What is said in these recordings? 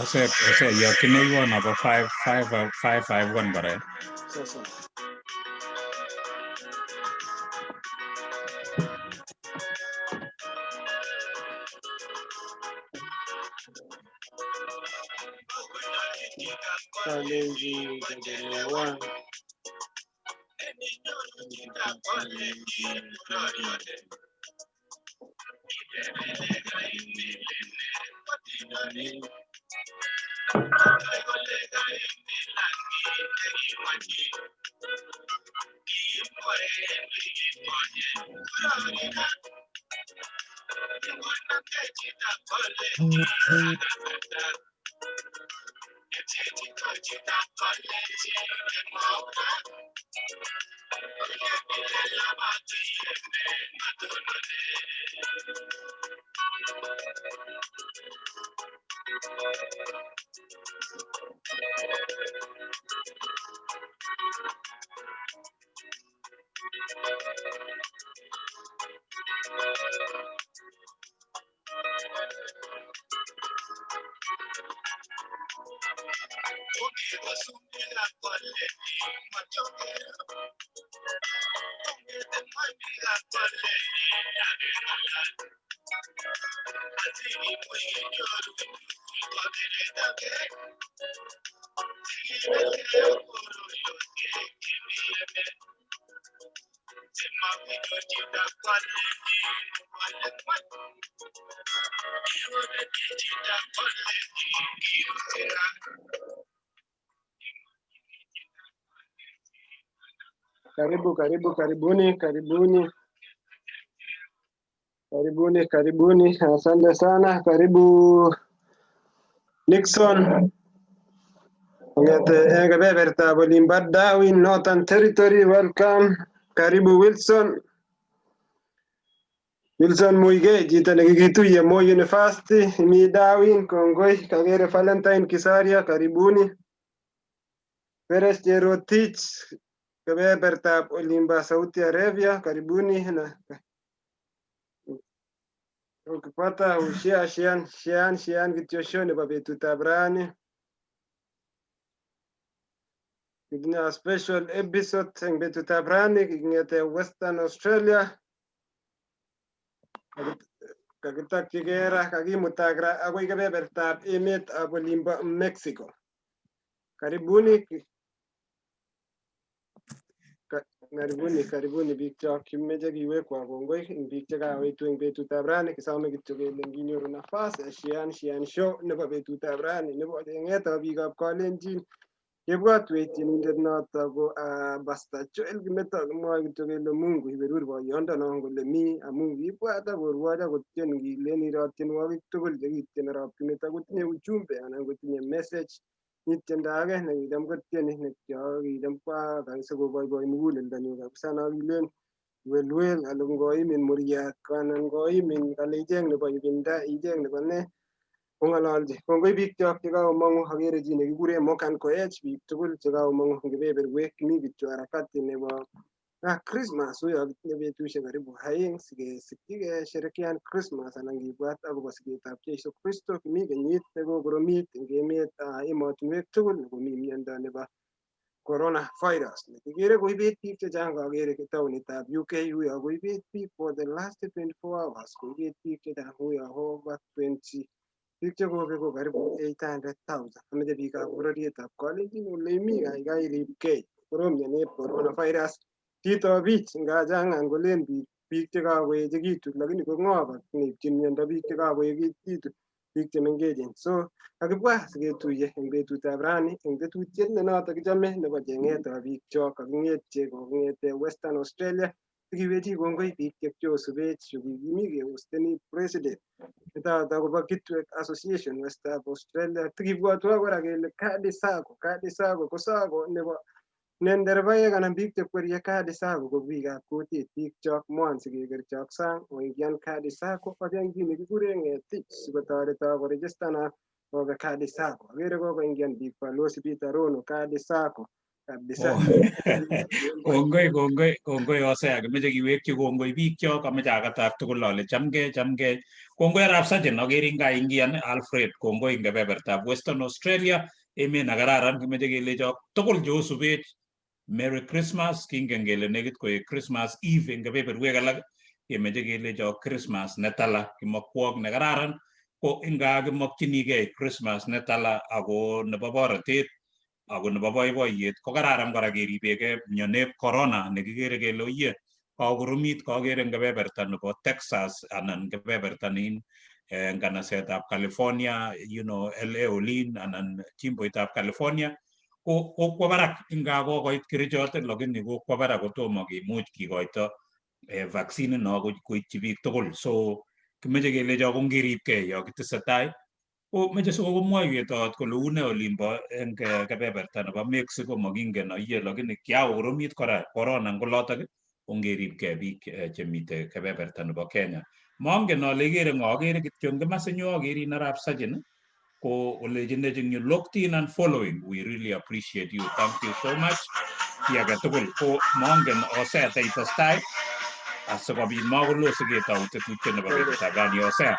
Ose yokineiwo nobo 5 5 5 5 1 kora. Sasa. Kalenji Kajalewa. Karibu, karibu, karibuni, karibuni, karibuni, karibuni. Asante sana. Karibu Nixon. Ongete en kebebertab olimbo Darwin, Northern Territory. Welcome. Karibu Wilson. Wilson Muigei, chito nekikituye Moi University, imi Darwin, kongoi. Kakere Valentine Kisaria, karibuni. Peres Jerotich, kebebertab olimbo Saudi Arabia, karibuni. Na ukipata ushare, share, share, share kityo show nebo betutab rani. Kitinye special episode eng betutab rani kingete Western Australia. Kakitokchigei ra, kakimutak ra akoi kebebertab emetab olimbo Mexico. Karibuni, karibuni, karibuni biik chok. Kimeche kiwekwa kongoi eng biik chekawetu eng betutab rani. Kisome kityo kele nginyoru nafas shian shian show nebo betutab rani nebo cheng'etab biikab Kalenjin kebwatwech tienindet noto ko Pastor Joel Kimeto. Kimwoe kityo kele Mungu iberur boyondo kole mi amu kiibwat ak korwoch akotien kilen iro tienwogik tugul chekitien arap Kimeto kotinye ujumbe anan kotinye message. Mi tiendo age nekicham kotieni nekicham sikoboiboi muguleldonyu kabisa nokilen welwel kale ngoimin muriat anan koimin kale icheng nebo ibinda, icheng nebo ne kong'ololchi. Kongoi biik chok chekaomong'u. Akere chi nekikure Morgan Koech, biik tugul chekaomong'u eng kebeberwek. Kimi kityo harakati nebo Christmas. Uyo kitinye betusiek karibu 2 sikesikyi kesherekean Christmas anan kibwat akobo siketab Jesu Kristo. Kimi kenyit nekokoromit eng emet, emotinwek tugul komi miondo nebo coronavirus nekikere koibet biik chechang. Kakere taonitab UK uyo koibet biik for the last 24 hours, koibet biik chechang uyo over 20, biik chekobek ko karibu 800,000. Ameche biikab bororietab Kalenjin ole imi, kaikai ripkei, korom mianeb coronavirus. Chito bich ngachang'an kolen biik chekakoechekitu lakini ko ng'o neipchin miondo biik chekakoechekitu biik chemengechen. So kakibwa siketuiye eng betutab rani eng tetutiet ne noto kichome nebo cheng'etab biik chok kaking'etye kong'ete Western Australia sikiwechi kongoi biik chekiosubech chukikimi kehosteni president nitoto kobo Kitwek Association West of Australia. Tikibwotwo kora kele Kadi Sacco, Kadi Sacco ko sacco nebo ne nderbaek anan biik chekwerie Kadi Sacco ko biikab kutit, biik chok mwan sikekerchok sang oingian Kadi Sacco ocheng chi nekikure Ng'etich sikotoretok korejistana kobe Kadi Sacco. Akere kokoingian biik Balozi Peter Rono Kadi Sacco kabisa. Kongoi, kongoi, kongoi Hosea, kimeche kiwekchi kongoi biikchok, ameche akatak tugul ale chamgei, chamgei. Kongoi arap Sajin, akerin kaingian Alfred, kongoi eng kebebertab Western Australia, emet nekararan, kimeche kelechok tugul cheosubech Merry Christmas, kingen kele nekit koek Christmas Eve eng kebeberwek alak, kemeche kelechok Christmas netala, kimokwok nekararan, ko inga kimokchinigei Christmas netala ako nebo borotet, ako nebo boiboiyet, ko kararan kora keribegei mioneb corona nekikere kele oye kakoromit, kakere eng kebeberta nebo Texas anan kebeberta nin nganasetab California, LA olin anan jimboitab California, ko kokwo barak inga kokoit kerichot, lakini kokwo barak kotomo kimuch kikoito vaccine ino koityi biik tugul. So kimeche kelecho kongeribkei yo kitesetai. Ko meche sikokomwoiwet kole une olimbo eng kebeberta nebo Mexico, mokingen oiye, lakini kiakokoromit kora corona eng olotok, ongeribkei biik chemite kebeberta nebo Kenya. Mongen ale ikere ng'o, akere kityo eng kimosinyu akerin arap Sajin, ko olechinech eng yu locked in and following. We really appreciate you. Thank you so much. Chi age tugul ko mongen Hosea teitestai asikobit makolo siketou tetutiet nebo betutab rani Hosea.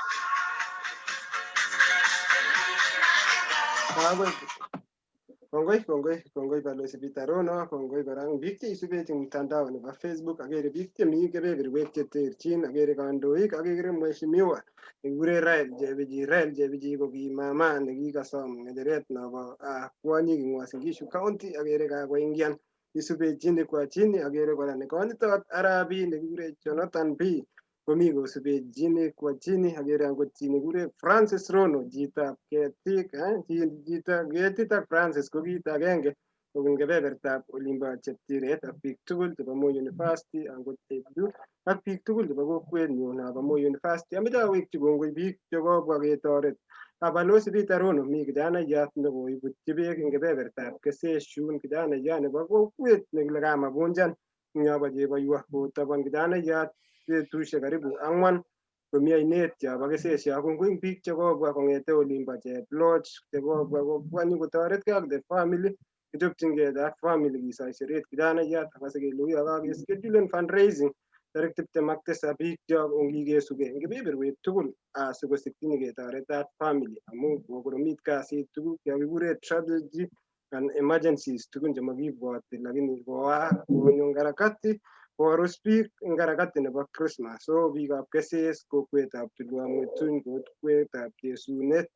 Kongoi, kongoi, kongoi Balozi Peter Rono, kongoi kora eng biik cheisubech eng mtandao nebo Facebook, akere biik chemi kebeberwek cheterchin, akere kandoik, akere mheshimiwa nekikure Rael Chebiji. Rael Chebiji ko ki mama nekikasom ng'echeret nobo kwonyik eng Uasin Gishu County, akere kakoingian isubech chini kwa chini, akere kora nekonyitot Arabi nekikure Jonathan B komi kosubech chini kwa chini, akere angot chi nekikure Francis Rono, chitab ketik, chitab ketit ak Francis ko kit agenge kobun kebebertab olimbo Cheptiret ak biik tugul chebo Moi University, angot Cheptu ak biik tugul chebo kokwenyun nebo Moi University. Ameche awekchi kongoi biik chekobwa ketoret. Balozi Peter Rono, mi kijanayat nekoibutyi beek eng kebebertab Keseshun, kijanayat nebo kokwet nekile Kamabunjan eng yobo Cheboywa, kotobon kijanayat betusiek karibu 4 komi ainet yobo Kesesio. Kongoi eng biik chekobwa kong'ete olimbo Cheploch, chekobwa kobwa nyokotoretkei ak the family, kichopchingei that family kisoiseret kijanayat, akase kele uyo kakeschedulen fundraising tarik 27 biikchok ongikesuke eng kebeberwek tugul asikosikyi nyoketoret that family amu kokoromit kasit, tuguk chekikure tragedy and emergencies, tugun chemakibwoti lakini koa konyo eng harakati korus biik eng harakati nebo Christmas. So biikab Keses, kokwetab Tulwamwetun, kokwetab Chesunet,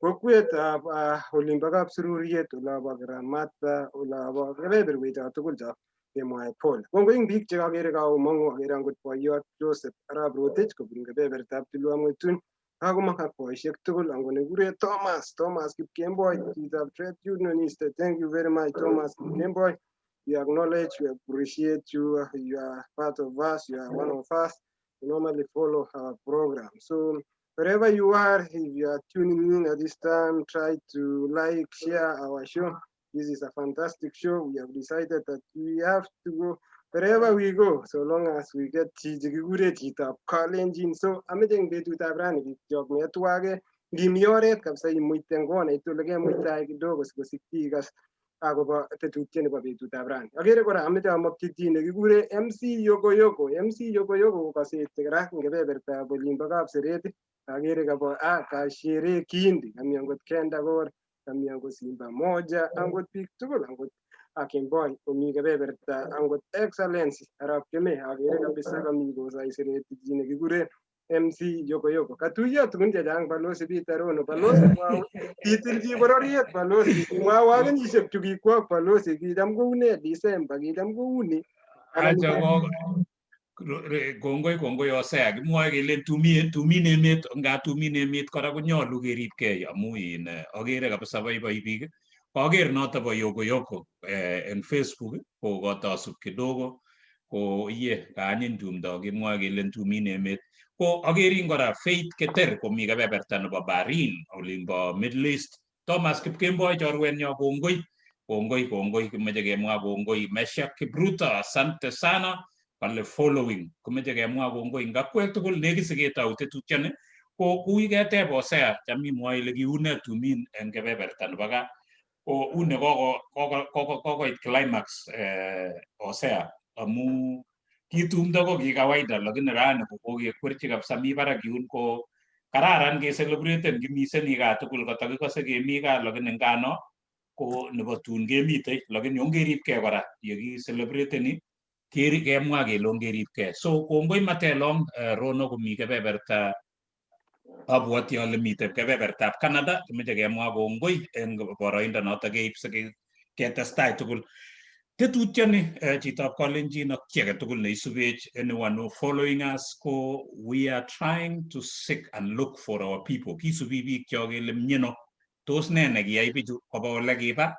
kokwetab olimbo Kapsururiet, olobo Kiramata, olobo kebeberwek tugul cho kemwoe pole. Kongoi eng biik chekakere kaomong'u, akere angot boiyot Joseph Arap Rotich kobun kebebertab Tulwamwetun, kakomong ak boisiek tugul, angot nekikure Thomas, Thomas Kipkemboi, chitab trade unionist. Thank you very much, Thomas Kipkemboi. We acknowledge, we appreciate you. You are part of us, you are one of us. You normally follow our program. So wherever you are, if you are tuning in at this time, try to like, share our show. This is a fantastic show. We have decided that we have to go wherever we go, so long as we get chi chekikure chitab Kalenjin. So ameche eng betutab rani biikchok metwake ngimi oret kabisa imuite eng konait ole kemuitae kidogo sikosikyi ikas akobo tetutiet nebo betutab rani. Akere kora ameche amokyi chi nekikure MC Yokoyoko. MC Yokoyoko ko kaseti kora eng kebebertab olimbo Kapseret. Akere kabo kashere kindi kami angot Kenda Kor, kami angot Simba Moja, angot biik tugul, angot Akemboi komi kebeberta, angot Excellency Arap Kemei, akere kabisa kami kosaisereti chi nekikure MC Yokoyoko. Katuiyo tugun chechang Balozi Peter Rono. Balozi kitilchi bororiet Balozi. Mwawa kenyisiek chu kikwok Balozi, kicham koune December, kicham kouni. Acha kongoi kongoi Hosea, kimwoe kelen tumin emet, nga tumin emet kora konyolu keribkei amu in akere kabisa boiboi biik. Kaker noto bo yokoyoko en Facebook ko kotosub kidogo ko iye kaanyiny tumdo, kimwoe kelen tumin emet. Ko akerin kora Faith Keter komi kebeberta nebo Bahrain olimbo Middle East. Thomas Kipkemboi chorwenyo kongoi kongoi kongoi, kimoche kemwa kongoi. Meshak Kipruto asante sana kale following, komeche kemwa kongoi ngakwek tugul nekit siketou tetutioni. Ko kui keteb Hosea, cham imwoe ile kiune tumin en kebeberta nebo gaa, ko une kokoit climax Hosea, amu kitumdo ko ki kawaida, lakini rani ko kokekwerchi kabisa mi barak yun, ko kararan kecelebraten kimiseni gaa tugul katakikose kemi gaa, lakini ngano ko nebo tun kemitei, lakini ongeripkei kora yekicelebrateni kemwa kele ongeripkei. So kongoi Matelong Rono komi kebeberta, abwoti ale mitei kebebertab Canada, kimeche kemwa kongoi eng boroindo noto keib siketestai tugul. Tetutioni chitab Kalenjin ak chi agetugul neisubech, anyone who following us, ko we are trying to seek and look for our people. Kisubi biik kyok kele mieno, tos nee nekiyai bichu koba ole kiba,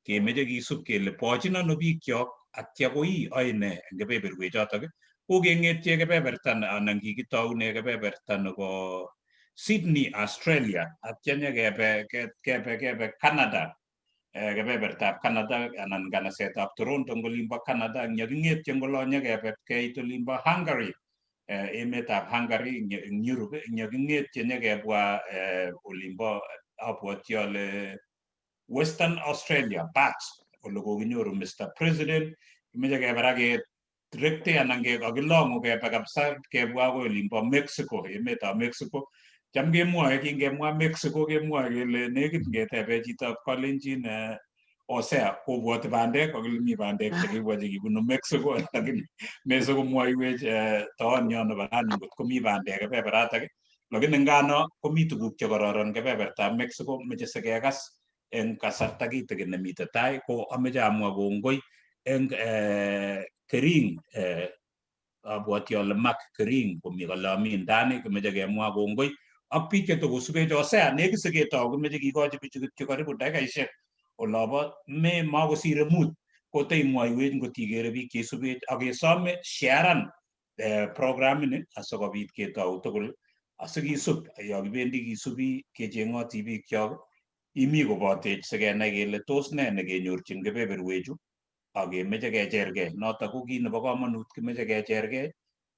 kemeche kisub kele bochin ano biik kyok atya koi oe nee eng kebeberwechotok. Ko keng'etye kebeberta anan kikitoune kebeberta nebo Sydney, Australia, atya nyekebe kebe Canada, kebebertab Canada anan nganasetab Toronto eng olimbo Canada. Nyeking'etye ngolo nyekebe keit olimbo Hungary, emetab Hungary eng Europe. Nyeking'etye nyekebwa olimbo abwoti ale Western Australia, Perth, ole kokinyoru Mr. President. Kimeche kebe ra kerekte anan kakilong'u kebe kabisa kebwa akoi olimbo Mexico, emetab Mexico. Cham kemwoe kingemwa Mexico kemwoe kele nekit ngetebe chitab Kalenjin Hosea kobwoti bandek, kakile mi bandek chekibwa chekibunu Mexico, lakini mesikomwoiwech toonyo nebo rani ngot komi bandek kebeberatak, lakini ngano komi tuguk chekororon kebebertab Mexico, meche sikekas eng kasarta kitikin nemite tai. Ko ameche amwa kongoi eng Kering, abwoti ale Mark Kering komi kole ami ndani, kimeche kemwa kongoi ak biik chetokosubech. Hosea, nekit siketou kimeche kikochi bichu kityo karibu dakikaishek olobo me makosire 5 koteimwoiwech ngot ikere biik cheisubech ak kesome sharan programini asikobit ketou tugul asikisub yo kibendi kisubi kecheng'oti biik kyok imi kobotech sikenai kele tos nee nekenyorchin kebeberwechu ak kemeche kechergei. Notok ko kit nebo komonut, kimeche kechergei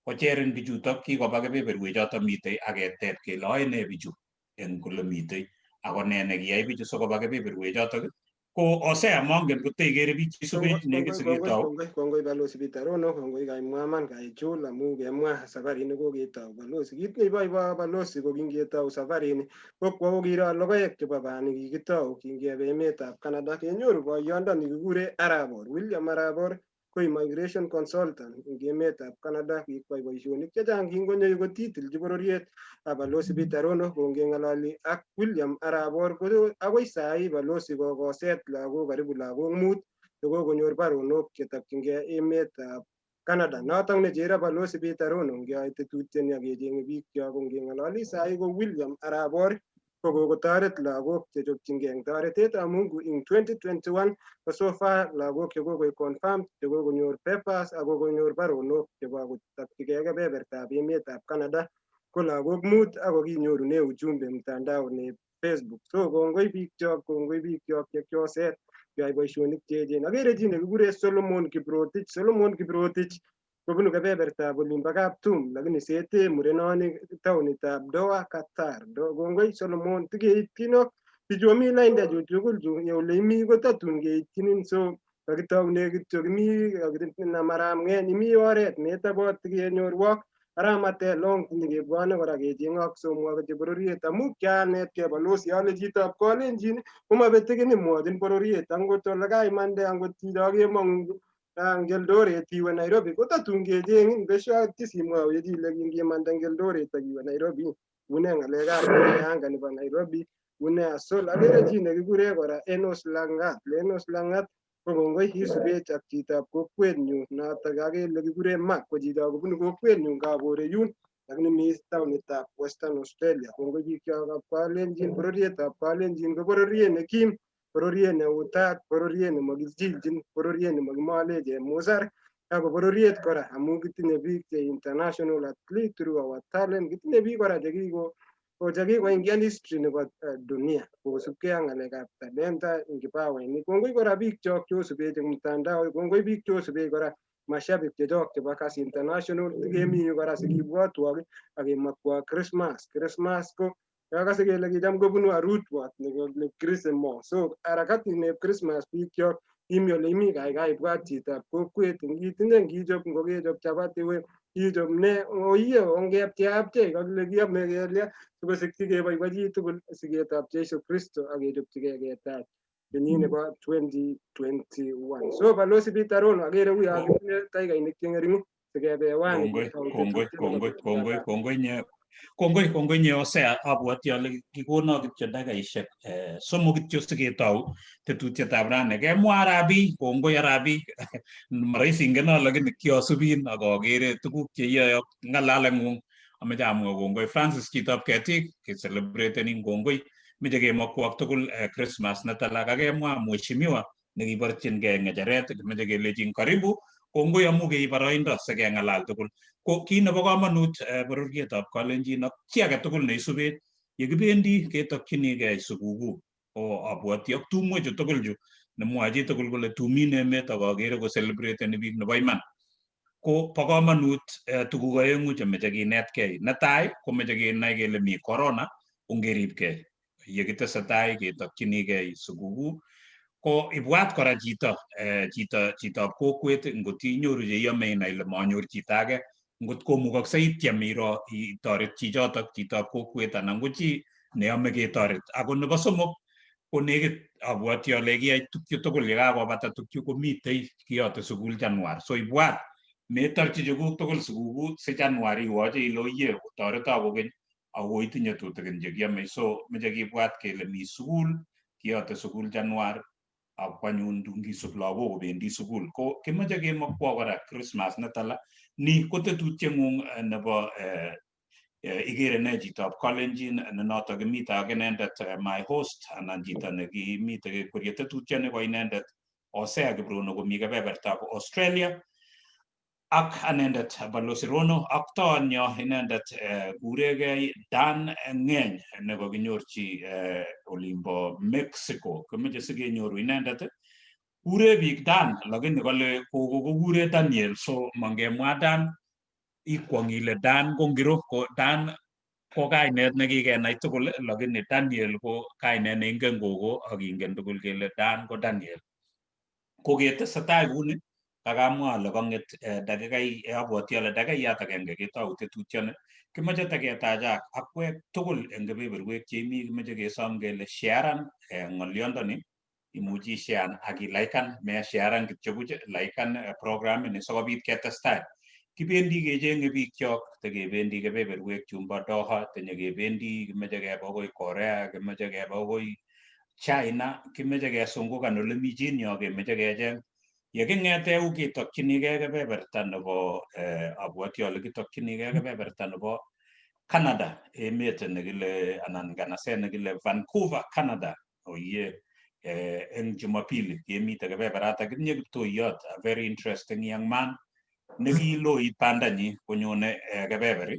kocherin bichutok kikoba kebeberwechoto mitei ak keteb kele oe nee bichu eng kole mitei ako nee nekiyai bichu sikoba kebeberwechotok. Ko Hosea, mongen koteikere biik cheisubech nekit siketou. Kongoi kongoi Balozi Peter Rono, kongoi kaimwaman kaichul amu kemwa safarini koketou balozi. Kit neiboibo balozi ko kingetou safarini ko kwo kokiro logoek chebo bani kikitou kingebe emetab Canada kenyoru boyondo nikikure Arabor. William Arabor ko immigration consultant eng emetab Canada, kikwai boisionik chechang kingonyo yu kotitilchi bororiet ab Balozi Peter Rono. Kongeng'ololi ak William Arabor ko akoi sai balozi kokoset lagok karibu lagok 5 chekokonyor baronok chetokchingei emetab Canada. Notok nechere Balozi Peter Rono ngeyoe tetutioni ak kecheng'e biik kyok. Ko ngeng'ololi sai ko William Arabor ko kokotoret lagok chechopchingei eng toretetab Mungu ing 2021. Ko so far lagok chekokoik confirmed chekokonyor papers ak kokonyor baronok chebo kotokchigei kebebertab emetab Canada ko lagok 5 ako kinyorune ujumbe mtandao ne Facebook. So kongoi biikkyok, kongoi biikkyok chekioset keyai boisionik cheechen. Akere chi nekikure Solomon Kiprotich. Solomon Kiprotich kobunu kebebertab olimbo Kaptum, lakini sete murenoni taonitab Doha, Qatar. Kongoi Solomon, tikeitchinok bichu omi lainda chu tugul chu ole imi kotatun keityinin. So kakitoune kityo kimi kakinam aramng'eny imi oret metobot tikenyorwok aramate long nyikebwone kora kecheng'ok. So mwoe bororiet amu kianetkei balozi ale chitab Kalenjin komabetekeni mwochin bororiet angot ole kaimande angot kemong'u eng Eldoret iwe Nairobi kotatun kecheng'in besho tisimwowech ile kingimande eng Eldoret ak iwe Nairobi une ng'alekab anga nebo Nairobi une asol. Akere chi nekikure kora Enos Langat. Enos Langat. Ko kongoi isubech ak chitab kokwenyun notok akele kikuren Mark, ko chito kobunu kokwenyun Kabore yun lakini mi taonitab Western Australia. Kongoi bikyok ab Kalenjin, bororietab Kalenjin ko bororiet nekim, bororiet neutat, bororiet nemokichilchin, bororiet nemokimole chemusar, ako bororiet kora amun kitinye biik che international athlete through our talent, kitinye biik kora chekiko chekikoingian history nebo dunia kosubkei ak ng'alekab talenta eng kipawainik. Kongoi kora biik chok cheosubech eng mtandao, kongoi biik cheosubech kora mashabik chechok chebo Kasi International. Kemi yu kora sikibwotwok ak kemokwok Christmas. Christmas ko kakase kele kicham kobunu a root word nekile Christmas. So harakati neb Christmas bikyok imi ole imi, kaikai ibwat chitab kokwet, ngitinye ngichop, ngokechop chapati we ichop ne oiye ongepcheapchei kakile kiame kelya sikosikyi keboibochi tugul siketab Jesu Kristo ak kechopchigei ketach kenyit nebo 2021. So Balozi Peter Rono, akere uyo kitinye takikainik che ng'ering sikebe hewani. Kongoi, kongoi, kongoi, kongoi, kongoi nye, kongoi, kongoi nye Hosea. Abwoti ale kikono kityo dakikaishek 3 kityo siketou tetutietab rani. Kemwa Arabi, kongoi Arabi. Marahisi ingeno lakini kiasubin ak akere tuguk cheiyoe ak ng'alaleng'ung. Ameche amwa kongoi Francis chitab ketik, kecelebratenin kongoi. Meche kemokwok tugul Christmas netala. Kakemwa mheshimiwa nekiborchingei ng'echeret, kimeche kelechin karibu, kongoi amu keib boroindo sikeng'alal tugul. Ko kit nebo komonut, bororietab Kalenjin ak chi age tugul neisubech, yekibendi ketokchinigei sikukuu ko abwoti ak tumwechu tugul chu nemwoe chitugul kole tumin emet ak akere kocelebrateni biik nebo iman. Ko bo komonut tuguk aeng'u chemeche kinetkei. Netai komeche kenai kele mi corona, ongeribkei yekitesetai ketokchinigei sikukuu. Ko ibwat kora chito chito chitab kokwet, ngot inyoru cheiyome inai ile manyor chito age, ngot komukokse ityem iro itoret chichotok chitab kokwet anan ko chi neome ketoret. Ako nebo somok ko nekit abwoti ale kiyai tukchu tugul yekakobata tukchu komitei kiyote sukul Januar. So ibwat metorchi chekuk tugul sikukuu si Januar iwoche ile oye toreto kokeny ako itinye tutikin chekiome. So meche kibwat kele mi sukul, kiyote sukul Januar ak anyun tun kisub lagok kobendi sukul. Ko kimoche kemokwo kora Christmas netala. Ni ko tetutieng'ung nebo ikere ne chitab Kalenjin ne notok kimite ak inendet, my host anan chito nekimite kekwerie tetutioni ko inendet Hosea Kiprono komi kebebertab Australia ak anendet Balozi Rono ak toonyo inendet kuregei Dan Ngeny nekokinyorchi olimbo Mexico. Kimoche sikenyoru inendet, kure biik Dan lakini kole kogo kokure Daniel, so mangemwa Dan ikwong ile Dan ko ngiro, ko Dan ko kainet nekikenai tugul lakini Daniel ko kainet neingen kogo ak kingen tugul kele Dan ko Daniel. Ko ketesetai kuni kakamwa ale kong'et dakikai, abwoti ale dakikayat agenge ketou tetutioni. Kimoche taketachak akwek tugul eng kebeberwek cheimi, kimoche kesom kele sharan ng'olyondoni, imuchi isharan ak ilaikan, mesharan kityo buch, laikan program ini sikobit ketestai. Kibendi kecheng'e bikyok, tekebendi kebeberwek chumbo Doha, tenyekebendi kimoche keba akoi Korea, kimoche keba akoi China, kimoche kesungukan ole mi chinyo, kemoche kecheng. Yeking'ete u ketokchinigei kebeberta nebo abwoti ale kitokchinigei kebeberta nebo Canada, emet nekile anan nganaset nekile Vancouver, Canada. Oye, eng Jumapili kemite kebeberata, kitinye kiptoiyot, a very interesting young man nekiloit bandanyi konyone kebeberi.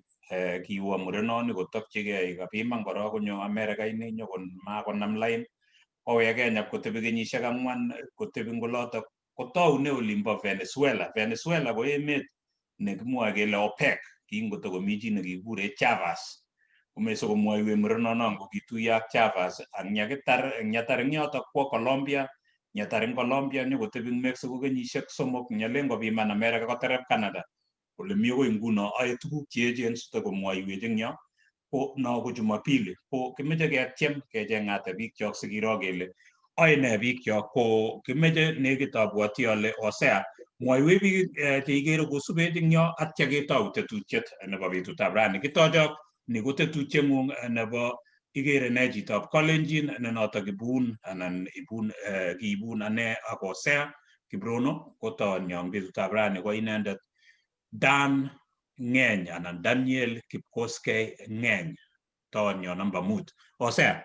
Kiwo murenoni kotokchigei kapiman korok konyo America ini nyokomakonam line kowek Kenya kotebi kenyisiek 4 kotebi ngolotok kotoune olimbo Venezuela. Venezuela ko emet nekimwoe kele OPEC, kingotokomi chi nekikure Chavez, komese komwoiwech murenonon kokituiyo ak Chavez ak nyakitar nyatar eng yotok kwo Colombia, nyatar eng Colombia nyokotebi eng Mexico kenyisiek 3, nyalen kopiman America koterep Canada ole mi akoi nguno oe tuguk cheechen sitokomwoiwech eng yo. Ko no ko Jumapili ko kimoche ketyem kecheng'ate bikyok sikiro kele oe nee bikyok. Ko kimoche nekit abwoti ale Hosea mwoiwech biik cheikere kosubech eng yo atya ketou tetutiet nebo betutab rani. Kitochok ni ko tetutieng'ung nebo Ikere ne chitab Kalenjin ne notok ibun anan ibun kiibun ane ak Hosea Kiprono ko toonyo eng betutab rani ko inendet Dan Ngeny anan Daniel Kipkoskei Ngeny, toonyo namba 5. Hosea.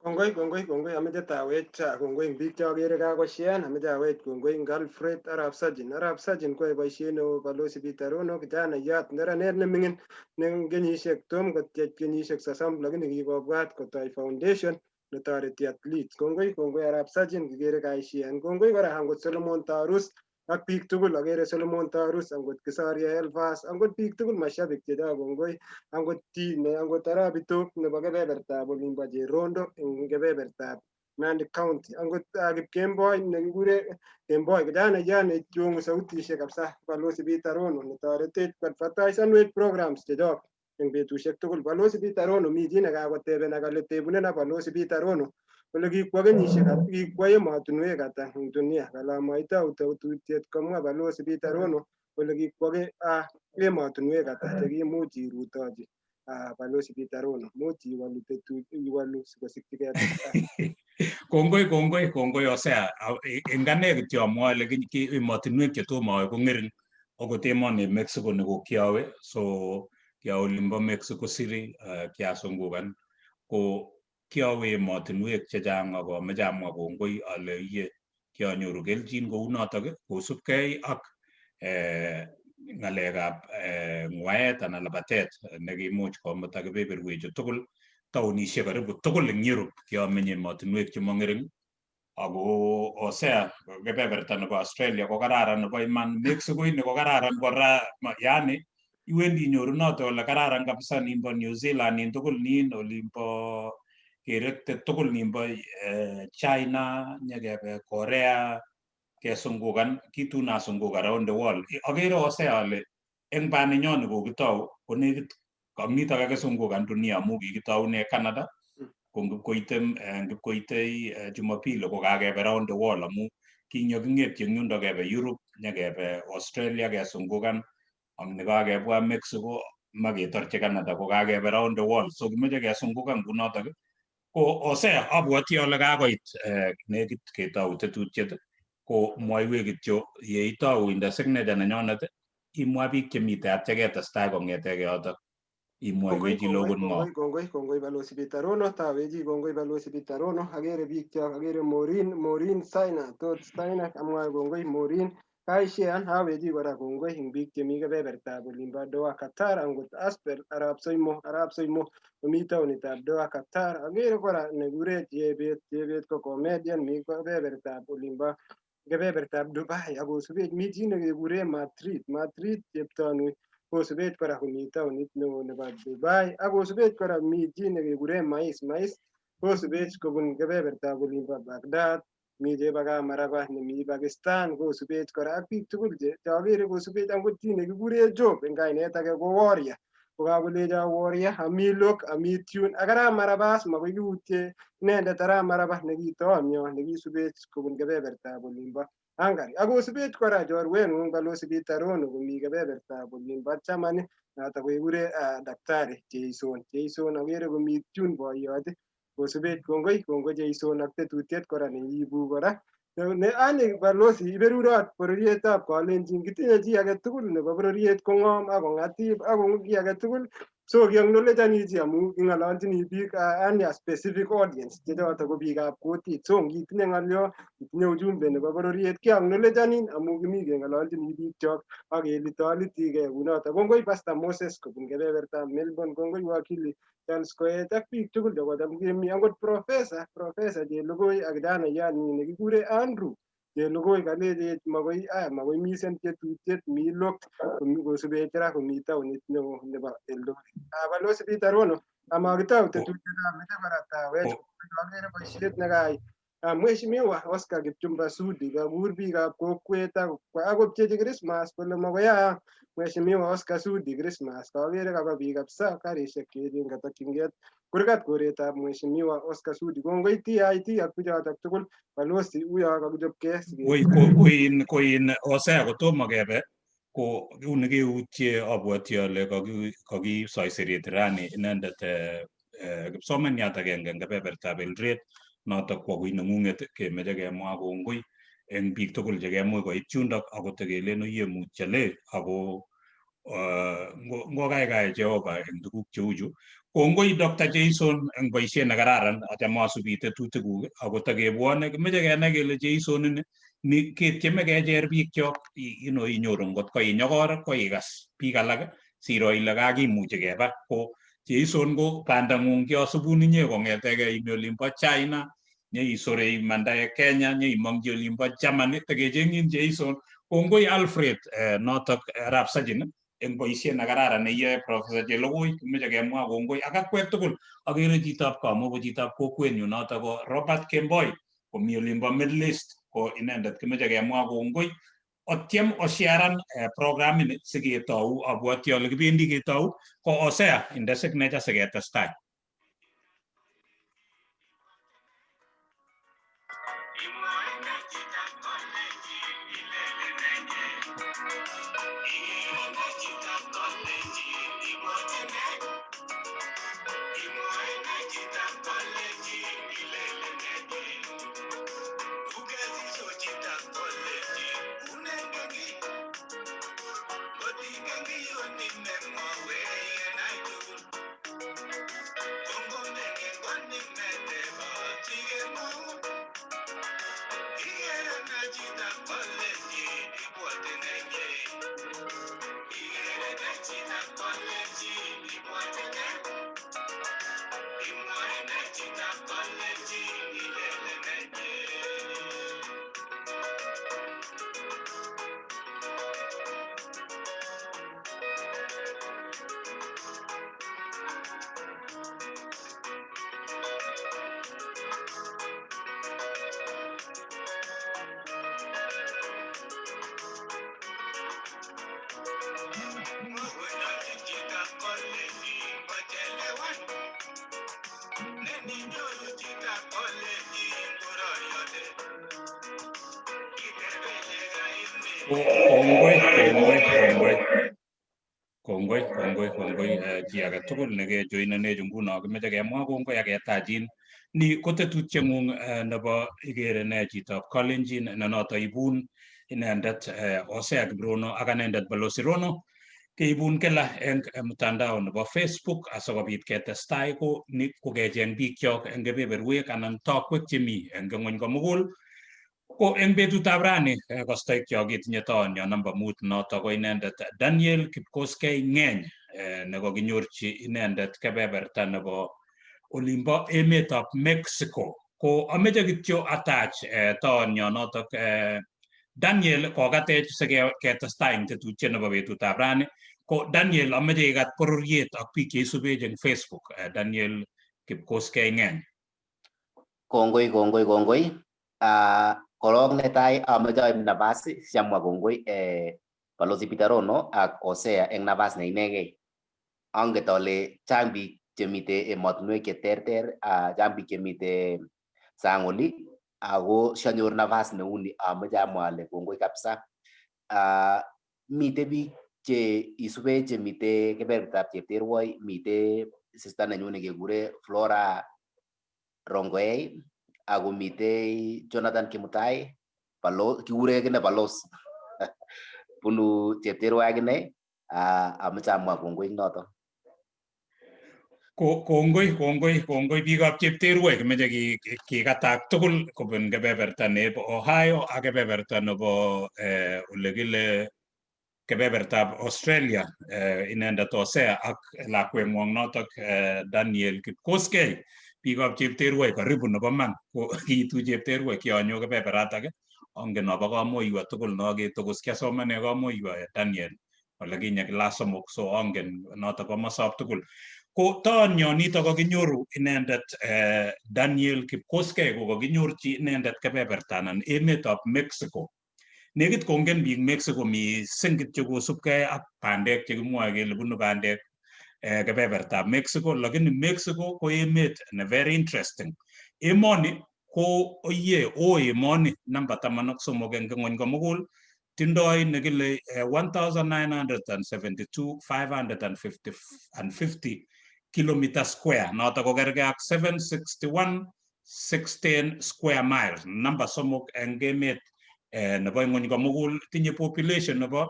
Kongoi, kongoi, kongoi. Ameche tawech kongoi eng biik cheokere kakoshean. Ameche awech kongoi eng Alfred Arap Sajin. Arap Sajin koyoe boisiet neo Balozi Peter Rono, kijanayat neranet neming'in ne kenyisiek tom kotyech kenyisiek 30 lakini kikobwat kotoi foundation netoreti athletes. Kongoi, kongoi Arap Sajin, kikere kaishean. Kongoi kora angot Solomon Tarus ak biik tugul, akere Solomon Tarus, angot Kisaria Elvas, angot biik tugul mashabik chechok kongoi, angot chi ne angot Arap Bitok nebo kebebertab olimbo Cherondo eng kebebertab Nandi County, angot Kipkemboi nekikure Kemboi, kijanayat nechongu sautishek kabisa, Balozi Peter Rono netoretech koadvertisanwech programs chechok eng betusiek tugul. Balozi Peter Rono, mi chi nekakoteben akale tebunena Balozi Peter Rono kole kikwo kenyisiek, kikwo emotinwek ata eng dunia. Kale amaitau tetutiet komwa Balozi Peter Rono kole kikwo emotinwek ata chekimuch irutochi. Balozi Peter Rono, much iwalu tetut, iwalu sikosikyi ketesta. Kongoi, kongoi, kongoi Hosea. Eng ane kityo amwoe ale emotinwek chetomo awe ko ng'ering, akot emoni Mexico nekokiawe, so kiawe olimbo Mexico City, kiasungukan, ko kiawe emotinwek chechang ako ameche amwa kongoi ale iye kianyoru kelchin kounotok kosubkei ak ng'alekab ngwaet anan labatet nekimuch komuta kebeberwechu tugul, taonishek karibu tugul eng Europe kiamenye emotinwek chemong'ering. Ako Hosea, kebeberta nebo Australia ko kararan nebo iman, Mexico ini ko kararan kora, yani iwendi inyoru noto ole kararan kabisa nimbo New Zealand nin tugul nin olimbo kerekte tugul nimbo China nyekebe Korea kesungukan, kitun asungukan around the world. Akere Hosea ale eng baninyo ni kokitou ko nekit kamito kakisungukan dunia amu kikitoune Canada, ko ngipkoite ngipkoitei Jumapili ko kakebe round the world amu kinyoking'etyi eng yundo kebe Europe nyekebe Australia kesungukan ak nekakebwa Mexico maketorchi Canada ko kakebe round the world, so kimoche kesungukan kunotok. Ko Hosea, abwoti ale kakoit nekit ketou tetutiet, ko mwaiwech kityo yeitou inde signature nenyonet imwa biik chemite atya ketestai kong'etegei yotok imwaiwech ile okot ng'o. Kongoi, kongoi Balozi Peter Rono, tawechi kongoi Balozi Peter Rono. Akere biik chok, akere Maureen, Maureen Saina, tot Saina, amwae kongoi Maureen. Kaishean awechi kora kongoi eng biik chemi kebebertab olimbo Doha, Qatar, angot Asbel Arap Soimo, Arap Soimo komi taonitab Doha, Qatar. Akere kora nekure Chebet, Chebet ko comedian mi kebebertab olimbo kebebertab Dubai, akosubech mi chi nekekure Madrid, Madrid cheptonui kosubech kora komi taonit neo nebo Dubai, akosubech kora mi chi nekekure Mais, Mais kosubech kobun kebebertab olimbo Baghdad, mi chebo Kamaraba nemi Pakistan kosubech kora ak biik tugul che akere kosubech, angot chi nekikure Job eng kainet age ko Warrior, kokakolecho Warrior ami lok ami tune ak Arap Marabas makoi kiutye inendet Arap Maraba nekitoonyo nekisubech kobun kebebertab olimbo Hungary, akosubech kora chorweng'ung Balozi Peter Rono komi kebebertab olimbo Germany, noto kekure Daktari Jason, Jason akere komi tune boyot kosubech. Kongoi, kongoi Jason ak tetutiet kora neibu kora ne ani Balozi iberurot bororietab Kalenjin, kitinye chi age tugul nebo bororiet kong'om ak kong'atip ak ki age tugul, so kiacknowledgeani chi amu king'ololchini biik ani a specific audience che choto ko biikab kutit, so ngitinye ng'olyo, itinye ujumbe nebo bororiet, kiacknowledgeanin amu kimi keng'ololchini biikchok ak kelitolitigei kunoto. Kongoi Pastor Moses kobun kebebertab Melbourne, kongoi Wakili Charles Koech ak biik tugul chekocham kemi, angot Professor, Professor Chelugui ak kijanayanyi nekikure Andrew Chelugui kalechech makoi makoi misen tetutiet mi lok kosubech ra komi taonit neo nebo Eldoret. Balozi Peter Rono, amakitou tetutietab meche kora tawech akere boisiet nekai Mheshimiwa Oscar Kipchumba Sudi kakur biikab kokwet akopchechi Christmas kole makoyaa Mheshimiwa Oscar Sudi Christmas. Kakere kaba biik kabisa karishek cheechen katokyingei kurgat koretab Mheshimiwa Oscar Sudi. Kongoi TIT ak bichotok tugul. Balozi, uyo kakichopkei. Koin koin Hosea, kotomo kebe ko uni keutye abwoti ale kakisoiseret rani inendet. kipsomaniat agenge eng kebebertab Eldoret notok kwo kui neng'ung'et kemeche kemwa kongoi eng biik tugul chekemuch koit yundok akot kelen oye mutyo le ako ngokaikai Jehova eng tuguk cheuchu. Kongoi Dr. Jason eng boisiet nekararan, achame asubi tetutikuk ako takebwone kimeche kenai kele Jason ini ni ketieme kecher biikchok inyoru ngot ko inyokor ko ikas biik alak siro ile kakimuchi keba ko Jason ko bandang'ung kiasubun inye kong'etegei imi olimbo China nyeisore imandae Kenya nyeimongchi olimbo Germany tekecheng'in Jason. Kongoi Alfred notok arap Sajin eng boisiet nekararan neiyoe Professor Chelogoi kimeche kemwa kongoi ak akwek tugul. Akere chitab Kamuko chitab kokwenyu notok ko Robert Kemboi komi olimbo Middle East ko inendet kimeche kemwa kongoi otyem osharan programini siketou abwoti ale kibendi ketou ko Osea inde signature siketestai. Kongoi, kongoi, kongoi. Kongoi, kongoi, kongoi chi age tugul nekejoinenech nguno kimeche kemwa kongoi ak ketachin. Ni ko tetutieng'ung nebo ikere ne chitab Kalenjin ne noto ibun inendet Hosea Kiprono ak anendet Balozi Rono keibun kila eng mtandao nebo Facebook asikobit ketestai ko ni ko kecheng bikyok eng kebeberwek anan tokwek chemi eng ng'wony komugul. Ko eng betutab rani kostoikyok ketinye toonyo namba 5 noto ko inendet Daniel Kipkoskei Ng'eny nekokinyorchi inendet kebeberta nebo olimbo emetab Mexico. Ko ameche kityo atach toonyo notok Daniel kokatech siketestai eng tetutiet nebo betutab rani. Ko Daniel ameche ikat bororiet ak biik cheisubech eng Facebook. Daniel Kipkoskei Ng'eny. Kongoi, kongoi, kongoi. Korok netai amoche aib nafas siamwa kongoi Balozi Peter Rono ak Hosea eng nafas ne inegei. Anget ale chang biik chemite emotinwek cheterter, chang biik chemite sang oli, ako sianyor nafas neuni amoche amwa ale kongoi kabisa. Mite biik che isubech chemite kebebertab Chepterwoi, mite sister nenyu nekekure Flora Rongoei, ako mitei Jonathan Kimutai, kikure kine Balos bunu Chepterwoi akine, amoche amwa kongoi eng noto. Kongoi, kongoi, kongoi biikab Chepterwoi kimeche kikatak tugul kobun kebeberta nebo Ohio ak kebeberta nebo ole kile kebebertab Australia inendet Hosea ak lakweng'wong notok Daniel Kipkoskei. Biikab Chepterwoi karibu nebo man ko kiitu Chepterwoi kionyo kebeberatak ongen nobo kamoiwa tugul no ketokos kiasomane kamoiwa Daniel ole kinye class 3 so ongen notok komosab tugul. Ko toonyo nito kokinyoru inendet Daniel Kipkoskei ko kokinyorchi inendet kebeberta anan emetab Mexico. Nekit kongen biik Mexico mising kityo kosubkei ak bandek chekimwoe kele bunu bandek kebebertab Mexico, lakini Mexico ko emet ne very interesting. Emoni ko oye o emoni namba 13 eng ng'wony komugul tindoi nekile 1972 550 Kilometer square, noto ko kergei ak 761 16 square miles, namba 3 eng emet nebo ng'wony komugul. Tinye population nebo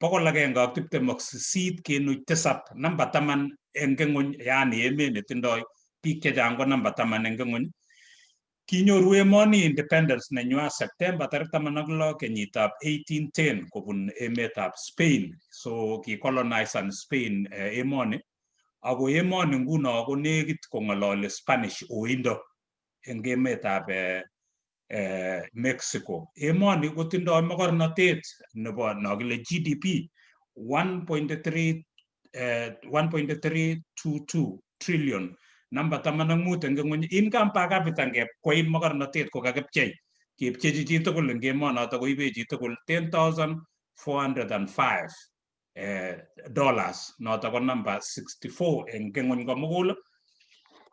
128.7, namba 10 eng ng'wony, yaani emet netindoi biik chechang ko namba 10 eng ng'wony. Kinyoru emoni independence nenywa September tarik 16 kenyitab 1810 kobun emetab Spain. So kicolonizan Spain emoni, ako emoni nguno ko nekit kong'ololi Spanish oindo eng emetab Mexico. Emoni kotindoi mokornotet nebo nokile GDP 1.3 1.322 trillion, namba 15 eng ng'wony. Income per capita, ngepkwei mokornotet kokakipchei, kepchechi chitugul eng emonoto, koibe chitugul 10,405 dollars, noto ko namba 64 eng ng'wony komugul.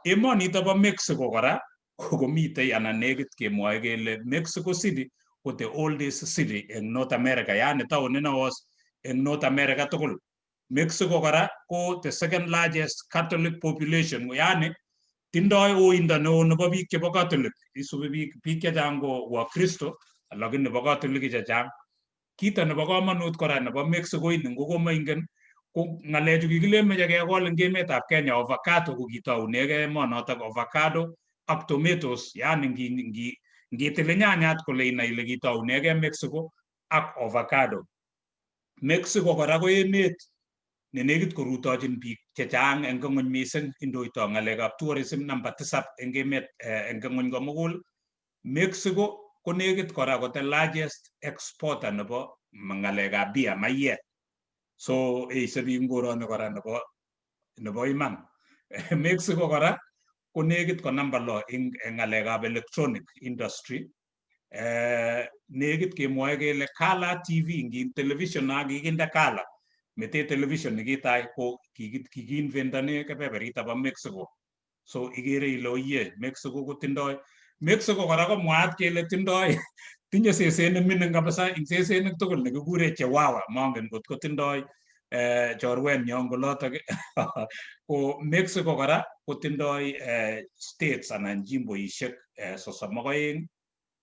Emonito bo Mexico kora komitei, anan nekit kemwoe kele Mexico City ko the oldest city eng North America, yaani taonit newos eng North America tugul. Mexico kora ko the second largest Catholic population, yaani tindoi oindo neo nebo biik chebo Catholic. Isubi biik chechang ko Wakristo, lakini nebo Catholic chechang. Kito nebo komonut kora nebo Mexico ini, ngokomoingen ko ng'alechu kikilen meche kekol eng emetab Kenya, avocado, ko kitounegei emonotok avocado ak tomatoes, yaani ngitile nyanyat kole inai ile kitounegei Mexico ak avocado. Mexico kora ko emet ne nekit korutochin biik chechang eng ng'wony mising, indoito ng'alekab tourism, namba 7 eng emet eng ng'wony komugul. Mexico ko nekit kora ko the largest exporter nebo ng'alekab beer, maiyek. So eise biik ngoroni kora nebo iman. Mexico kora ko nekit ko namba 6 eng ng'alekab electronic industry. Nekit kemwoe kele color TV, ngi television na kikinde color, mete television nekitai ko kikiinventane kebeberita bo Mexico. So ikere ile oye, Mexico kotindoi. Mexico kora ko mwaat kele tindoi, tinye seset nemining kabisa eng sesenik tugul nekikure Chihuahua. Mongen kot kotindoi chorwenyon kolotok. Ko Mexico kora kotindoi states anan jimboishek 32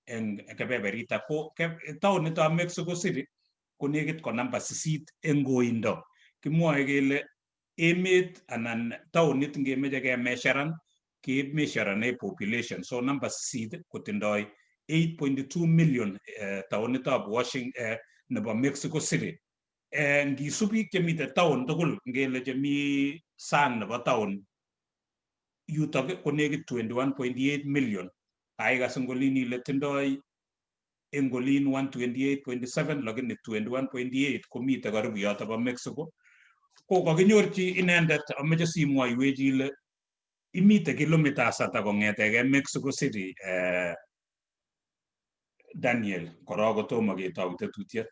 eng kebeberita. Ko taonitab Mexico City ko nekit ko namba 8 eng koindo. Kimwoe kele emet anan taonit ngemeche kemeasuran, kemeasurane population. So namba 8 kotindoi 8.2 million taonitab Washington nebo Mexico City. Ngisup biik chemite town tugul, ngele chemi sang nebo town yutok, ko nekit 21.8 million. Kaikas eng olin ile tindoi eng olin 128.7, lakini 21.8 komite karibu yoto bo Mexico. Ko kakinyorchi inendet, ameche simwoiwech ile imite kilometers ata kong'etegei Mexico City, Daniel, korok kotomo ketou tetutiet?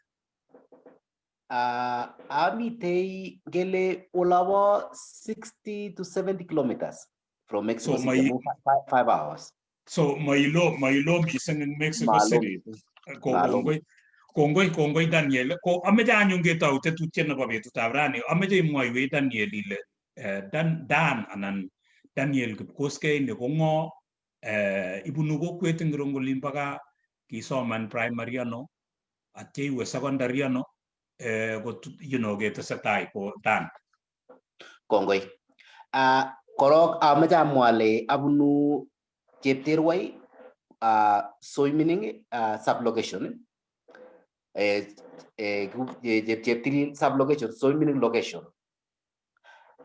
Amitei ngele olabo 60 to 70 kilometers from Mexico So City, about 5 hours. So mailo mising eng Mexico Malo. City. Ko Malo. Kongoi, kongoi, kongoi Daniel. Ko ameche anyun ketou tetutiet nebo betutab rani. Ameche imwoiwech Daniel ile Dan anan Daniel Kipkoskei ni ko ng'o, ibunu kokwet ingiro eng olimbo gaa, kisoman primary ano, atya iwe secondary ano, ko ketesetai ko Dan. Kongoi. Korok ameche amwa ale abunu Chepterwai, Soimining sublocation, Cheptilil sublocation, Soimining location.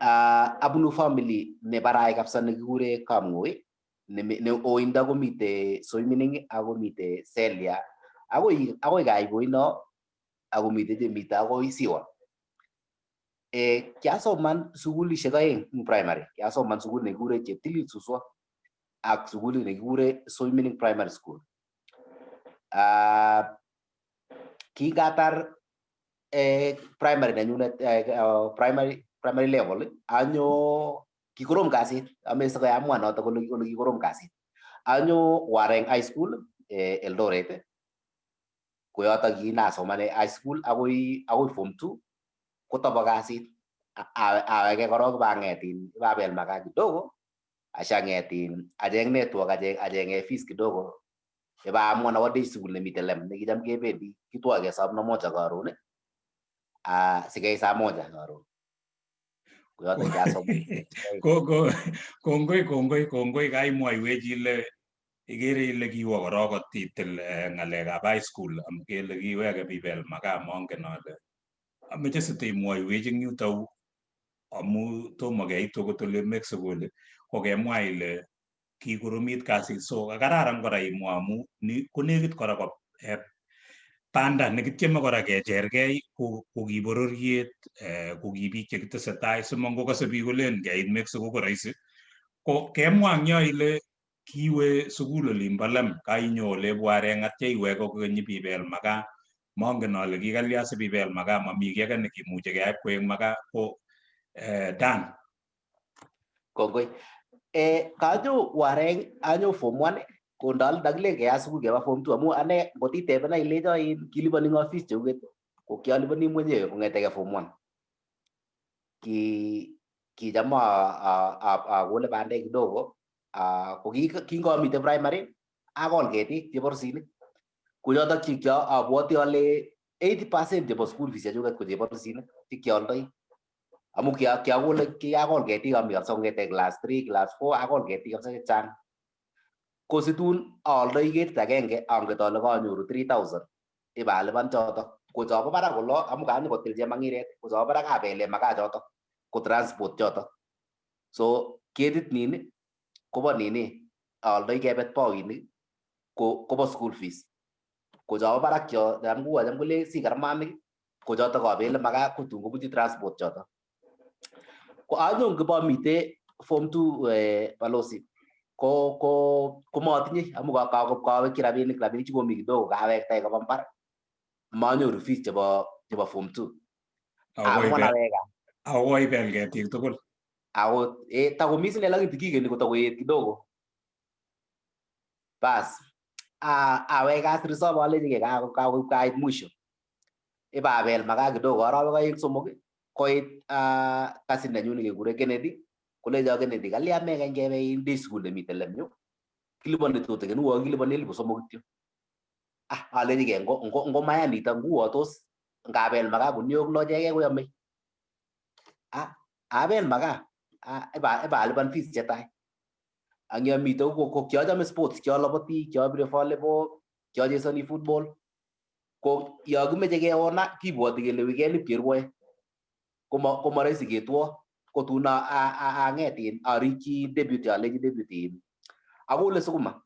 Abunu family ne barai kabisa nekikure Kamng'oi, ne oindo komite Soimining akomite Selia akoi Kaiboino akomite chemite akoi Siwa. Kiasoman sukulishek aeng eng primary. Kiasoman sukul nekikure Cheptilil Suswa ak sukulit nekikure Soimining Primary School. Kingatar primary nenyunet, primary level, anyo kikorom kasit, ame sikayamwa noto kole kikorom kasit. Anyo Wareng High School, Eldoret, ko yoto kinasomane high school akoi form 2 kotobo kasit. Aweke korok ibanget ibabel makaa kidogo ashanget acheng network achenge fees kidogo ibaamuan awo day school nemiten Lem nekicham kebendi kitwoke saa kumi na moja karon sikeit saa moja karon. Koyoton kiasoman. Kongoi kongoi kongoi kaimwoiwech ile ikere ile kiwo korok kotitil ng'alekab high school kele kiweke bibel makaa mongen ale ameche siteimwoiwech eng yutou amu tomo keit okot ole Mexico oli kokemwa ile kikoromit kasit so kararan kora imwa amu ni konekit kora ko banda nekityeme kora kechergei ko ki bororiet ko ki biik chekitesetai simangokose biik kolen keit Mexico ko rahisi ko kemwa eng yo ile kiwe sukul olimbo Lem kainyo ole Wareng atya iweke kokeny ibibel makaa mongen ale kikalya sibibel makaa mami kiy age nekimuche keyai koek makaa ko Dan. Kongoi. Kanyo Wareng anyo form 1 ko ndakilen keyat sukul keba form 2 amu ane ngotitebena ilecho kiliponi ng'o fees chekuket ko kialiponi mwenyewe kong'eteke form 1. Kicham akole bandek kidogo ko kingamite primary akol ketik cheborsinik ko chotok che abwoti ale 80% chebo school fees chechuket ko cheborsinik chekialdoi amu kiakole kiakol ketik ami kabisa kong'ete class 3 class 4 akol ketik kabisa chechang. Ko situn aaldoi ketit agenge anget ale kanyoru 3000 ibalipan chotok ko chobo barak olo amu kanyokotil chemang'iret ko chobo barak abele makaa chotok ko transport chotok. So ketit nin kobo nini aaldoi kebet pawinik ko kobo school fees. Ko chobo barak cho cham kuwa cham kole sikarmamik ko chotok abele makaa ko tun kobunchi transport chotok. Ko anyo ngibomite form 2 balosi ko komatinye amu kawekchi rabinik chikomi kidogo kawektai koba mbar manyoru fees chebo form 2. Ako ibel ketik tugul. Ako takomi sine lakini tikikeni kotakoet kidogo. Bas awek asir sob alechike kait mwisho. Ibabel makaa kidogo arawek aeng somok koit kasit nenyu nekekure Kennedy kolecho Kennedy kalya mekany kebe day school nemiten Lem yu kiliponi tutikin uo kiliponi 3,000 kityo. Alechike ngomaya nito nguo tos ngabel makaa kuniok lo cheke koyomei. Abel makaa ibalipan fees chetai. Ang yomite ko kiachome sports kialoboti kiabire volleyball kiachesoni football ko yo kimeche keona kibwoti kele weekend ipkerwoe komarahisi ketwo ko tun ang'et arikyi deputy alechi deputy akole sukuma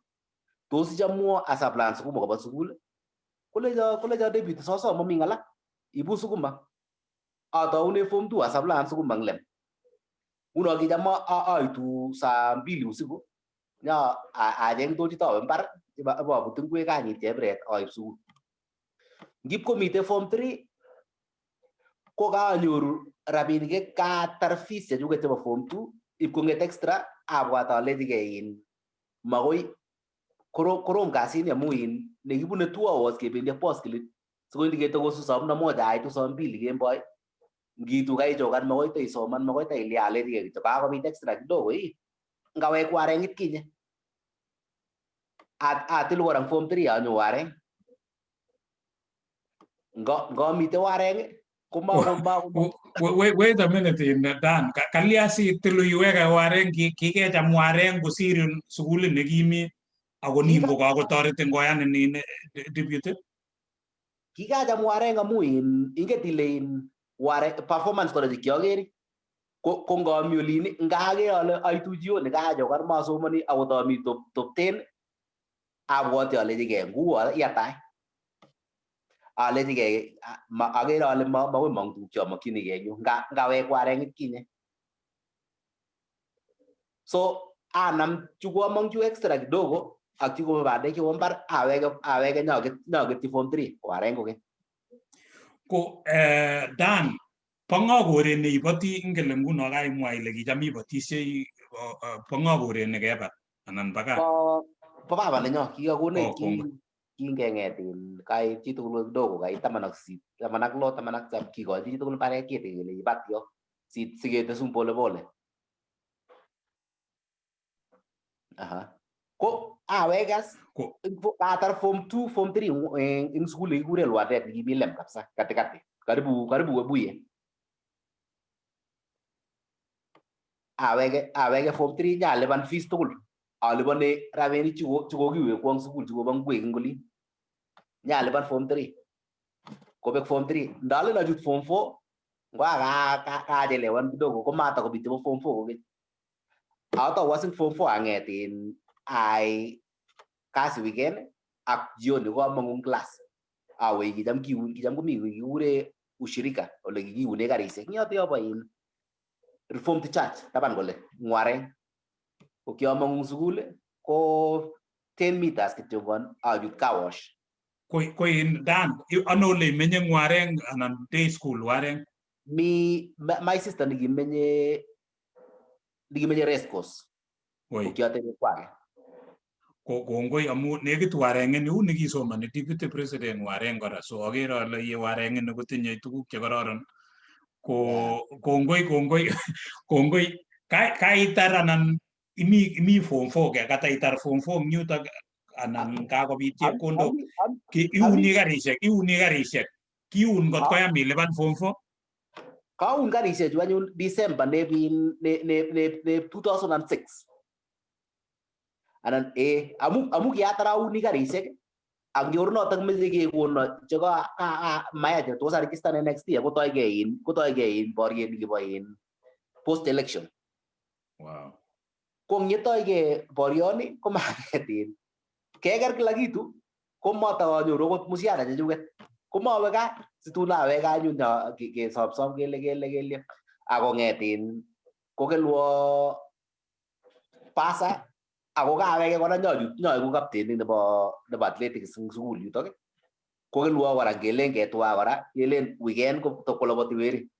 tos ichomwo asaplan sukuma koba sukul kolecho deputy soso mami ng'ala ibu sukuma ataune form 2 asaplan sukuma ng Lem. Nguno kicham aitu saa mbili usiku nya acheng tochit awe mbar ibabut ingwek anyit chebiret aib sukul. Ngip komite form 3 ko kaanyoru rabinik katar fees chechuket chebo form 2 ip kong'et extra abwat alechike makoi korom kasini amu nekibune 2 hours kebendi ak baskilit sikowendi ketokosu saa kumi na moja aitu saa mbili kemboi ngitu kaichokan makoi taisoman makoi tailia alechike kityo kakobit extra kidogo ngawek Warengit kinye atilu kora form 3 anyo Wareng ngomite Wareng Wait a minute Dan kalya sitilu iweke Wareng kikecham Wareng kosir sukulit nekimi ako nin kokakotoretin koyanin deputy. Kikacham Wareng amu inget ile Wareng performance kora chekiokere ko ngami olin ngaker ale aitu jioni kachokan masomoni akot ami top 10 abwoti alechike nguo yatai alechike akere ale makoi mong tuguk cheomokchinigei eng yu ngawek Warengit kinye. So anam chu koamong chu extra kidogo ak chu kobo bandek chebo mbar aweke nyoketyi form 3 Wareng kokeny. Ko Dan bo ng'o koret neiboti ingele nguno kaimwa ile kicham ibotisiei bo ng'o koret nekebat anan bo gaa? Bo baba nenyo kikakonech kingeng'et kait chitugul kidogo kait 18 16 17 kikochi chitugul mbaret kete kele ibat yo. Siketesun polepole. Aha. Ko awek as katar form 2 form 3 eng sukul nekikure Lwatet nekimi lem kabisa katikati karibu karibu Webuye. Aweke form 3 nyalipan fees tugul. Alipone rabinik chekokiwekwo eng sukul chekobo ngwek eng olin. Nyalipan form 3. Kobek form 3. Ndalen achut form 4 ngo kachelewan kidogo komatakobit chebo form 4 kokeny. Atou as eng form 4 ang'et in ai kasi weekend ak jioni ko among'u eng class. Awe kicham kiun kicham komi kikure ushirika ole kikiune karisiek. Eng yoto yobo in Reformed Church taban kole Ngwareng. Ko kiamong'u eng sukul ko 10 meters kityongon achut car wash. Ko in Dan, ano ole imenye Ngwareng anan day school Wareng? Mi my sister nekimenye race course. Ko kiatebe kwake. Ko kongoi amu nekit Wareng en yu nekisomoni deputy president Wareng kora, so akere ale ye Wareng ini kotinye tuguk chekororon. Ko kongoi kongoi kongoi kaitar anan imi form 4 ke kata itar form 4 eng yutok anan kakobit chepkondok iuni karisiek iuni karisiek kiun kot koyam ilipan form 4. Kaun karisiechu anyun December nebin ne 2006 anan amu kiatar auni karisiek ak nyorunotok meche kekono che maya che tos aregistan next year kotoige in kotoige in boriet nikibo in post election. Wow. Ko eng yetoige borioni komaket in keker kila kitu komatakanyoru akot mshahara chechuket komawe gaa situn awe gaa anyun kesomsom kele kele kele akong'et in kokelwo pasa ako kaweke kora nyochut nyoeku captain nebo athletics eng sukul yutok kokelwo kora ngelen ketwa kora kelen weekend ko tokoloboti weri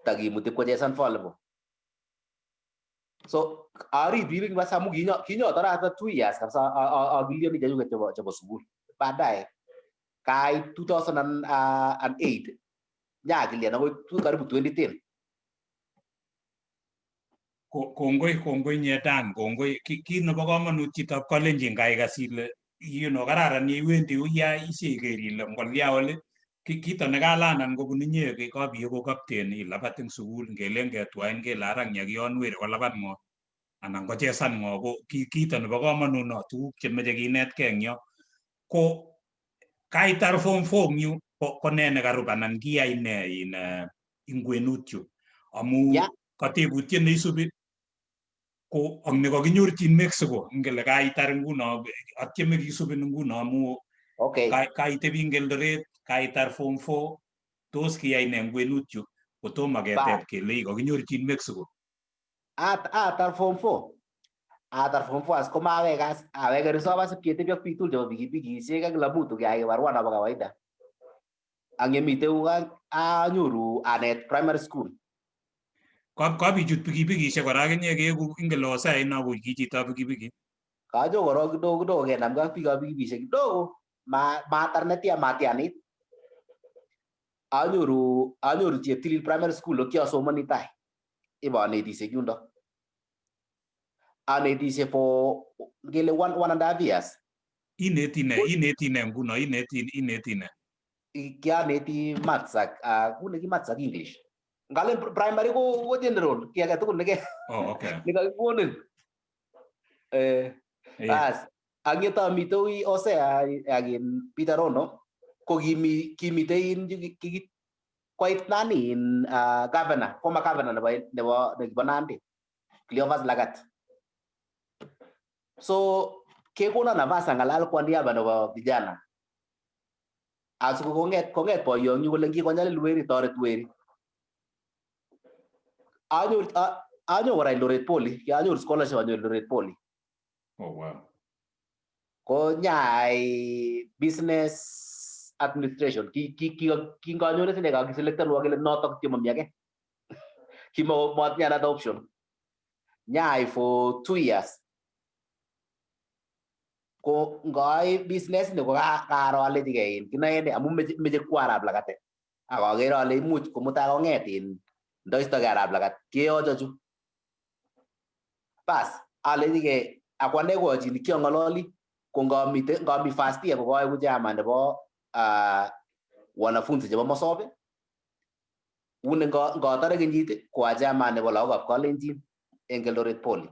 takimuti kochesan volleyball. So arip ripik bas amu kinyo tore 2 years kabisa akilioni chechuket chebo sukul. Baadaye kait 2008 nyakilian akoi karibu 2010. Kongoi kongoi nye Dan, kongoi. Kit nebo komonut chitab Kalenjin kaikas ile kararan iwendi uya isiker ile ngolya ole kito nekalanan kobun inye kabiye ko captain ilabat eng sukul ngelen ketwain kele ara nyakion weri kolabat ng'o anan kochesan ng'o ko kito nebo komonut no tuguk chemeche kinetkei eng yo ko kaitar form 4 eng yu ko nee nekarub anan kiyai ne in ing kwenut yu amu katebutiet neisubi ko ak nekakinyorchin Mexico ngele kaitar nguno atieme kisubin nguno amu kaitebi eng Eldoret kaitar form 4 tos kiyai ne eng kwenut yu kotomo keteb kele kakinyorchin Mexico. Atar form 4 atar form 4 as komawek as aweke resop as ipketebi ak biik tugul chebo pikipikisiek ak kila mtu kiai kibarua nebo kawaida ang yemite anyoru anet primary school. Kabichut pikipikisiek kora akinye keeku ingele Osai no ko ki chitab pikipiki. Kanyo korok kidogo kidogo kenamgei ak biikab pikipikisiek kidogo matar netia matianit anyoru Cheptilil primary school kiasomoni tai ibanetisie yundo anetisie for ngele 1.5 years. Ineti ne, ineti ne nguno, ineti ne? Kianeti maths ak kune ki maths ak English. Ngalen primary ko general kiy age tugul neke nekakikonin. Bas ak yeto amite ui Hosea ak in Peter Rono ko kimi kimitei in koit nani in governor, former governor nebo Nandi Cleophas Lagat. So kekona nafas angalal kwa niaba nebo vijana asiko konget boyonyu kole ngikonyalil weri toret weri. Anyor anyo kora Eldoret Poly, kianyoru scholarship anyor Eldoret Poly. Oh wow. Ko nyai business administration kinganyone sine kakiselectanwa kele notok kityo mami age kimo matinye another option. Nyai for 2 years ko ngaai business ni ko karo alechigei in kinoe ne amu meche kwa arap Lagat ak akere ale imuch komutai kong'et in Ndoistogei arap Lagat keyocho chu. Bas alechigei ako ane ko chi nekiang'ololi ko ngomite ngomi first year ko koeku chairman nebo wanafunzi chebo Mosop. Uni ngotore kenyit ko a chairman nebo lagokab Kalenjin eng Eldoret Poly.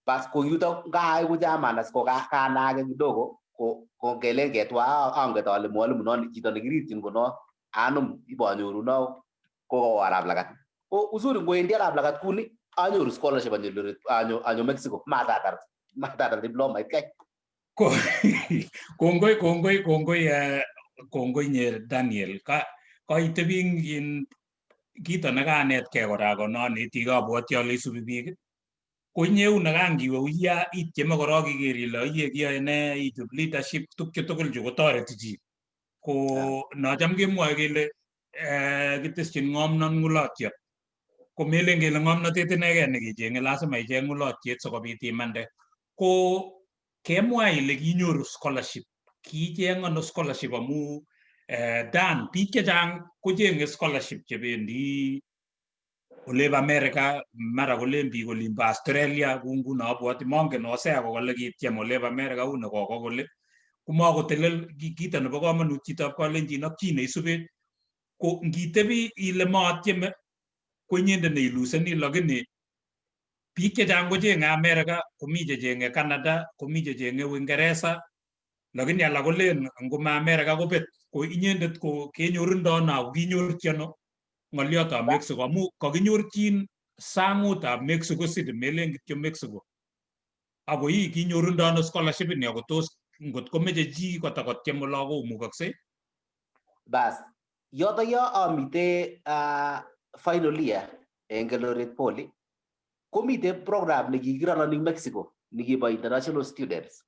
Bas ko yuto ngaeku chairman as ko kanaake kidogo ko ngelen ketwa anget ale mwalimu non chito nekirikyin kono anum ibonyoru no ko arap Lagat. Ko uzuri ngwendi arap Lagat kuni anyoru scholarship anyo Eldoret anyo Mexico matatar diploma kai. Kongoi kongoi kongoi kongoi nye Daniel ka koitebing in kito nekanetkei kora kononeti kabwoti ale isubi biik ko inye nekangiwe uya ityeme korok iker ile iye kiyoe ne ichut leadership tukchu tugul chu kotoreti chi ko nocham kemwoe kele kitesyin ng'omnot ng'ulotyot ko melen kele ng'omnotet inegen nekecheng'e lazima icheng ng'ulotyet sikobit imande ko kemwa ile kinyoru scholarship kicheng ano scholarship amu Dan biik chechang kocheng'e scholarship chebendi olep America mara kolen biik olimbo Australia kou nguno abwoti mongen Hosea kokole kityem olep America u nekoko kole komakotelel kito nebo komonut chitab Kalenjin ak chi neisubech ko ngitebi ile maatyeme ko inyendet neiluseni lakini biik chechang kocheng'e America komi checheng'e Canada komi checheng'e Uingereza lakini alak kolen ngoma America kobet ko inyendet ko kenyorundo ano ako kinyorchi ano ng'oliotab Mexico amu kakinyorchin sangutab Mexico City melen kityo Mexico ako ii kinyorundo ano scholarship ini ako tos ngot komeche chi kotakotyem olo komukokse. Bas yoto yo amite final year eng Eldoret Poly komite program nekikirononi eng Mexico nekibo international students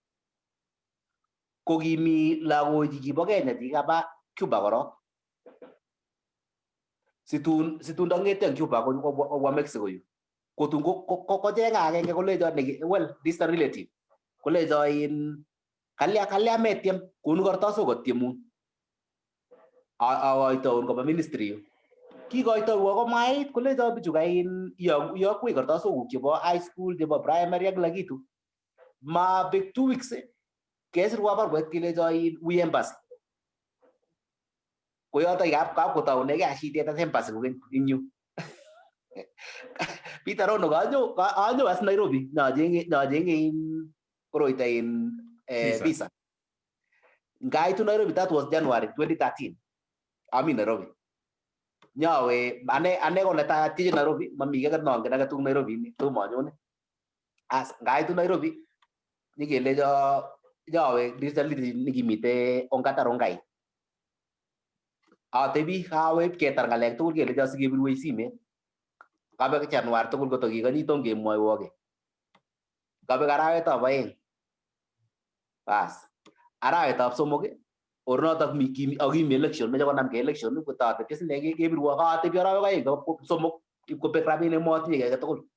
ko kimi lagok chekibo Kenya chekikaba Cuba korok situn ndang'ete eng Cuba kobwa Mexico yu kotun kocheng agenge kolecho well distant relative kolecho in kalya kalya metyem konu kartasok kotyemun akoitoun koba ministry yu kikoitoiwo komwait kolecho bichu kain iyokwech kartasokuk chebo high school chebo primary ak kila kitu mabek 2 weeks kesirwa barwet kelecho in ui embassy ko yoto kapkotounegei ashitet ak embassy kokeny eng yu. Peter Rono kanyo anyo as Nairobi nyachenge in koroito in visa. Ngaitu Nairobi, that was January 2013. Ami Nairobi nyawe ane ko netai atyeche Nairobi mami kiy nongen age tugul Nairobi ni tomo anyone as ngaitu Nairobi nyikelecho nyawe digital literacy nikimite Ongata Rongai atebi kawe ipketar ng'alek tugul kelecho sikebirwech simet kabek Januar tugul kotokikonyi tom kemwoiwo kiy kabek arawetab 2 bas arawetab 3 or notok akimi election meche konamgei election kotatepche sine kebirwo katebi arawek 2 3 ipkobek rabinik motinye kiy age tugul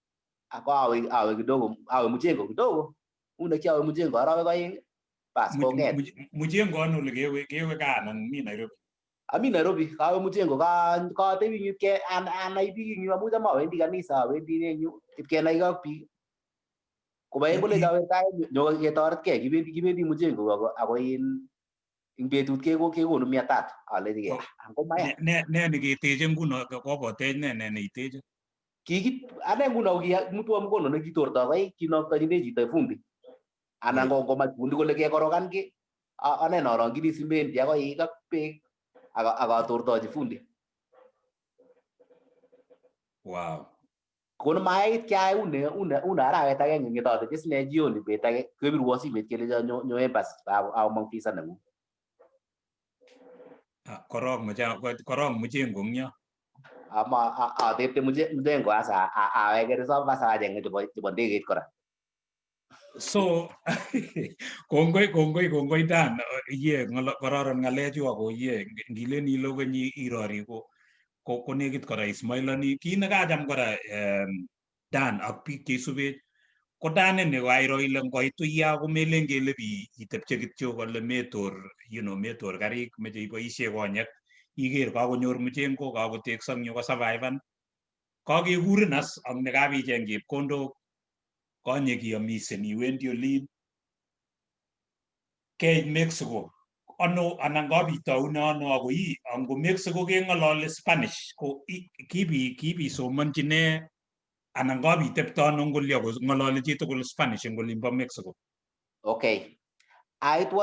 ako awe kidogo awe mjengo kidogo une kiawe mjengo arawek 2 bas kong'et. Mjengo ano ole kewe gaa anan mi Nairobi? Ami Nairobi kawe mjengo katebi eng yu anai biik eng yu amu cham awendi kanisa awendi eng yu ipkenai ak biik kobaen kole awe tai nyo ketoretkei kibendi mjengo ako in ing betut kekonu 300 alechigei angomaya. Ne neketeche nguno kokotech ne neiteche? Kiki ane nguno kimutwo mkono nekitorto koik kinoktochine chito fundi anan ko ngomach fundi kole kekorokan ki ane norongchini simendi ak koik ak beek akatortochi fundi. Kono mait kiai une arawet agenge ngetote sine jioni bet age kebirwo simet kelecho nyo embassy aomong visa nengung. Korok mjengo eng yo. Ama atepte mjengo asa aweke reserve asa achenge chebo ndegeit kora. So kongoi kongoi kongoi Dan ye kororon ng'alechu ako ye ngilen ilokenyi irori ko konekit kora ismailoni kit nekacham kora Dan ak biik cheisubech ko Dan ini kairo ile ngoitu ya komelen kele bi itepche kityo kole metor metor karik meche iboisie konyek iker kakonyor mjengo kakotekso eng yu kosurvivan. Kakekurin as ak nekapicheng chepkondok konye kiamisen iwendi olin keit Mexico ano anan kapitoune ano ako ii ango Mexico keng'ololi Spanish ko kibi kibisomonchine anan kapitepto ano ngolyo kong'ololi chitugul Spanish eng olimbo Mexico? Okay. Aitu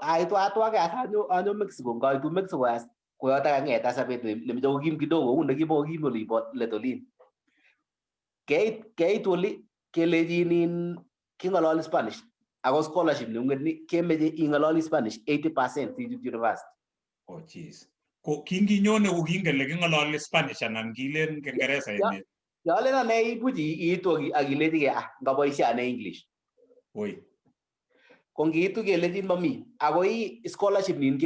aitu atwake as anyo Mexico, ngaitu Mexico as koyotok ang'et as sobet nemeche kokim kidogo uu nekimokokim olimbo let olin. Keit oli kelechin in king'ololi Spanish ako scholarship neng'ung'et ni kemeche ing'ololi Spanish 80% sichut university. Oh jeez. Ko kinginyone ko kingen le king'ololi Spanish anan kilen Kiingereza emet? Kiolen ane ibuch iitu ak ilechike ah ngaboishe ane English. Oi. Ko ngiitu kelechin mami ako ii scholarship nin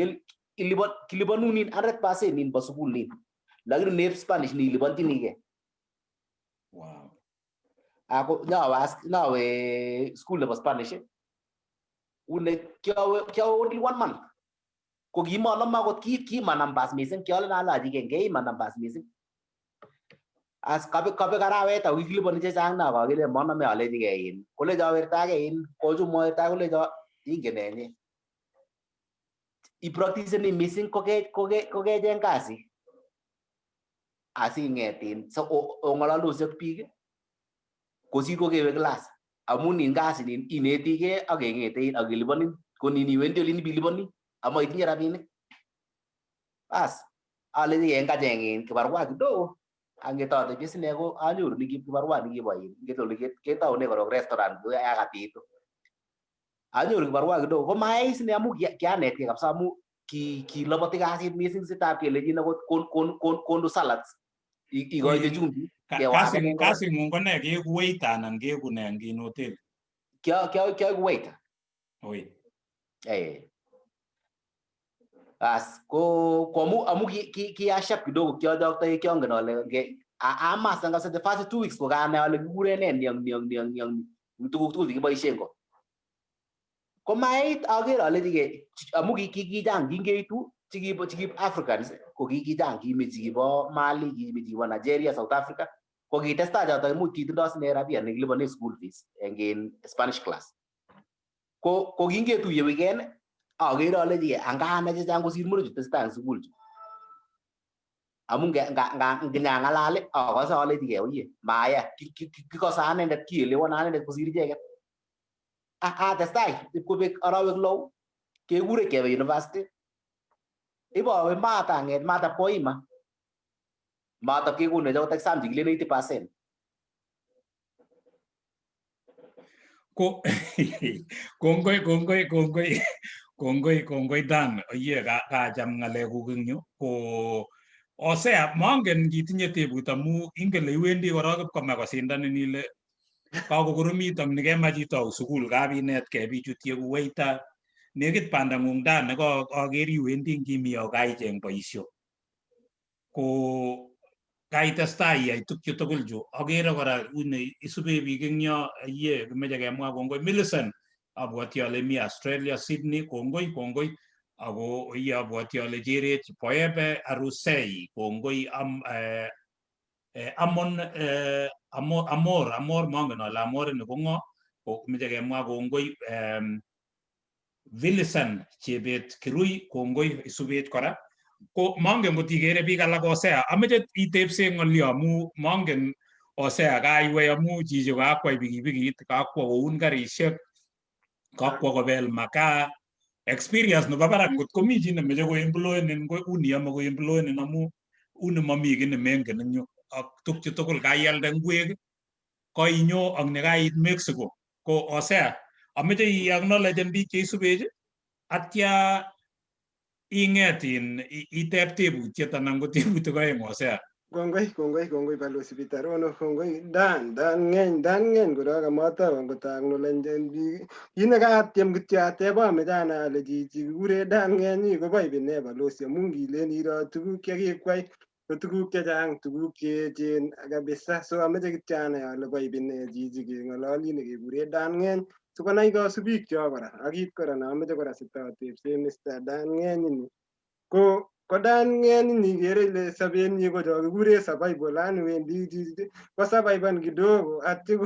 kilipanun nin 100% nin bo sukul nin. Lakini nep Spanish ni iliponchinikei. Wow. Ako nyawe school nebo Spanish une kiowe only 1 month. Ko kimonome akot kima numbers missing, kiolen alachike ngeima numbers missing. As kabek arawet ako kikiliponi chechang na akakile monome alechike in. Kolecho wertake in, kochumwo wertake kolecho ingen enye. Ipracticeni missing kokecheng kasi. Asing'et in so ong'ololdosi ak biik kosir kokewe class. Amun in kasi nin inetikei ak keng'ete in ak keliponin ko nin iwendi olin ibiliponi ama itinye rabinik. Bas alechike ngacheng in kibarua kidogo ang'et atebie sine ko anyoru kibarua nikibo in nget ole ketoune korok restaurant yakatitu. Anyoru kibarua kidogo ko mayai sine amu kianetkei kabisa amu kiloboti kasit missing sitab kelechin akot kondu salads ikoite chumbik. Kasing'ung ko ne? Keeku waiter anan keeku ne eng hoteli? Kioeku waiter. Oi. As ko amu kiashap kidogo kiochoktoi kiongen ale amasan kabisa the first 2 weeks ko kanai ale kikuren ne ni ak tuguk tugul chekiboisien ko. Komait aker alechike amu kichang kingeitu chikibo Africans ko kichang kimi chikibo Mali, kimi chikibo Nigeria, South Africa ko kitestai choto imuch kitindo sine rabia nekilipone school fees eng Spanish class. Ko kingetuye weekend akere alechike anganai chechang kosir muren chutesetai eng sukul chu. Amu nginyangalal akose alechike oye maya kikose anendet kielewana anendet kosir icheket. Atestai ipkobek arawek 6 kekure kebe university. Ibowe maat ang'et maatab koima. Maatab kekonech akot exam chekilen 80%. Ko kongoi Dan oye kacham ng'alekuk eng yu ko Hosea mongen kitinye tebut amu ingen le iwendi korok ipkome kosindanin ile kakokoromit ak nikemach itou sukul kabinetkei bichu tieku waiter nekit bandang'ung Dan nekaker iwendi ngimi kaicheng boisio ko kaitestai iyai tukchu tugul chu akere kora une isube biik eng yo ye kimeche kemwa kongoi Millicent abwoti ale mi Australia Sydney kongoi ako ye abwoti ale Cherech Poebe Arusei kongoi Amon Amor mongen ale Amor ni ko ng'o ko meche kemwa kongoi Wilson Chebet Kirui kongoi isubech kora ko mongen ngot ikere biik alak Hosea ameche itepse ng'olyo amu mongen Hosea kaiwei amu chichi kakwai pikipikit kakwo koun karishek kakwo kobel makaa experience nebo barak ngot komi chi nemeche koemployenin ko uni yome koemployenin amu uni mami kiy nemengen eng yu ak tukchu tugul kaialde ngwek koinyo ak nekait Mexico ko Hosea ameche i-acknowledgen biik cheisubech atya ing'et iteb tebutiet anan ko tebutik oeng Hosea. Kongoi Balozi Peter Rono, kongoi Dan ng'eny korok amatau angot acknowledgen biik. Kit nekatiem kityo ateb ameche anai ale chichi kikure Dan Ng'eny koboibi nee Balozi amu ngilen iro tuguk chekikwai ko tuguk chechang tuguk cheechen kabisa so ameche kityo anai ale boibi nee chichi keng'ololi nekekure Dan Ng'eny sikonai kosubikchok kora ak kit kora neameche kora sitatepse Mr. Dan Ng'eny ini ko Ko Dan ngeni nikere ile sobenyi ko cho kikure survival, yani wendi chichi ko survival kidogo ati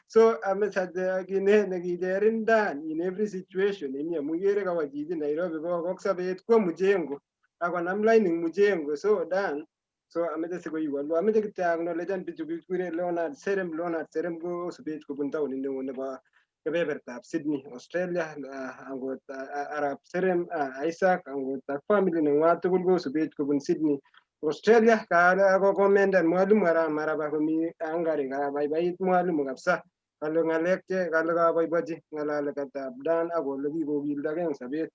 so ameche kine nekicherin Dan in every situation imi amu ikere kawa chichi Nairobi kokok sobet kwo mjengo akonam line ing mjengo. So Dan, so ameche sikoiwolwo, ameche kityo acknowledgean bichu kikure Leonard Serem. Leonard Serem ko subet kobun taonit neo nebo kebebertab Sydney, Australia. Angot Arap Serem Isaac angot ak family neng'wa tugul kosubech kobun Sydney, Australia. Kakokomendan mwalimu Arap Maraba komi Hungary, kabaibait mwalimu kabisa, kale ng'alek che kale kaboibochi ng'alaletab Dan ak ole kikokildagei eng sobet.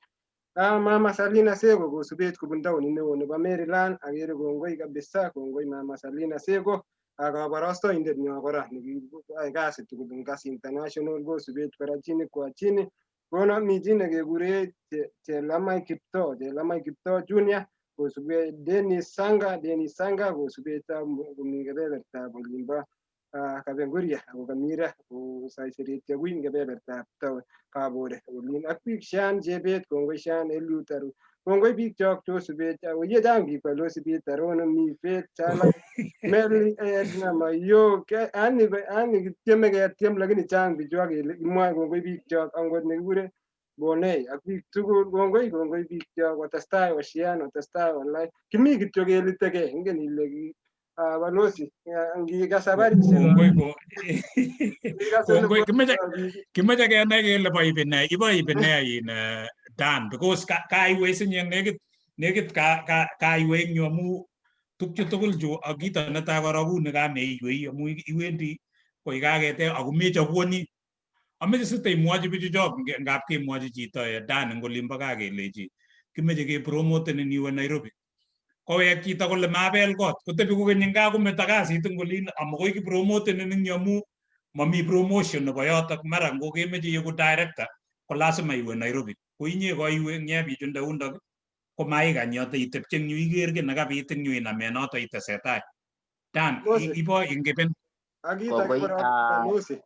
Mama Salina Sego kosubech kobun taonit neo nebo Maryland, akere kongoi kabisa, kongoi Mama Salina Sego. Ak kabarastoindet nyo kora nekiyoe kasi tugul eng Kasi International kosubech kora chini kwa chini. Kono mi chi nekekure Chelamai Kiptoo, Chelamai Kiptoo Junior kosubech, Dennis Sanga, Dennis Sanga kosubech komi kebebertab olimbo Kapenguria ako Kamira kosaiseretya eng kebebertab Kabore olin ak biik Shan Chebet, kongoi Shan Eliud Aru, kongoi biik chok chosubech ako ye chang biik Balozi Tarono, mi Faith Chala Mary Edna Mayo, yani yani kitieme ketiem lakini chang bichu ak kimwoe kongoi biik chok angot nekikure Bonei ak biik tugul, kongoi, kongoi biik chok, otestai oshian, otestai wallahi kimi kityo kelitegei, ingen ile balozi ngikas habarishek. Kongoi ko kongoi, kimeche kenai kele boibi ne, iboibi ne in Dan, because kaiwe sinye nekit kaiwe eng yu amu tukchu tugul chu ak kito netai korok uni kameiwei amu iwendi koi kakete ako mechapuoni. Ameche siteimwochi bichu chok, ngap kemwochi chito Dan eng olimbo kaa kelechi kimeche kepromotenin iwe Nairobi, kowek chito kole mabel kot kotebi kokeny eng kaa kometo kasit eng olin amakoi kipromotenin eng yu amu mami promotion nebo yotok, mara ngokemeche ieku director ko lazima iwe Nairobi, ko inye koiwe ng'epichunde yundok komaikany yoto itepche eng yu iker kiy nekabit eng yu inamen noto itesetai. Dan, ibo ingeben. Ak kit age kora balozi,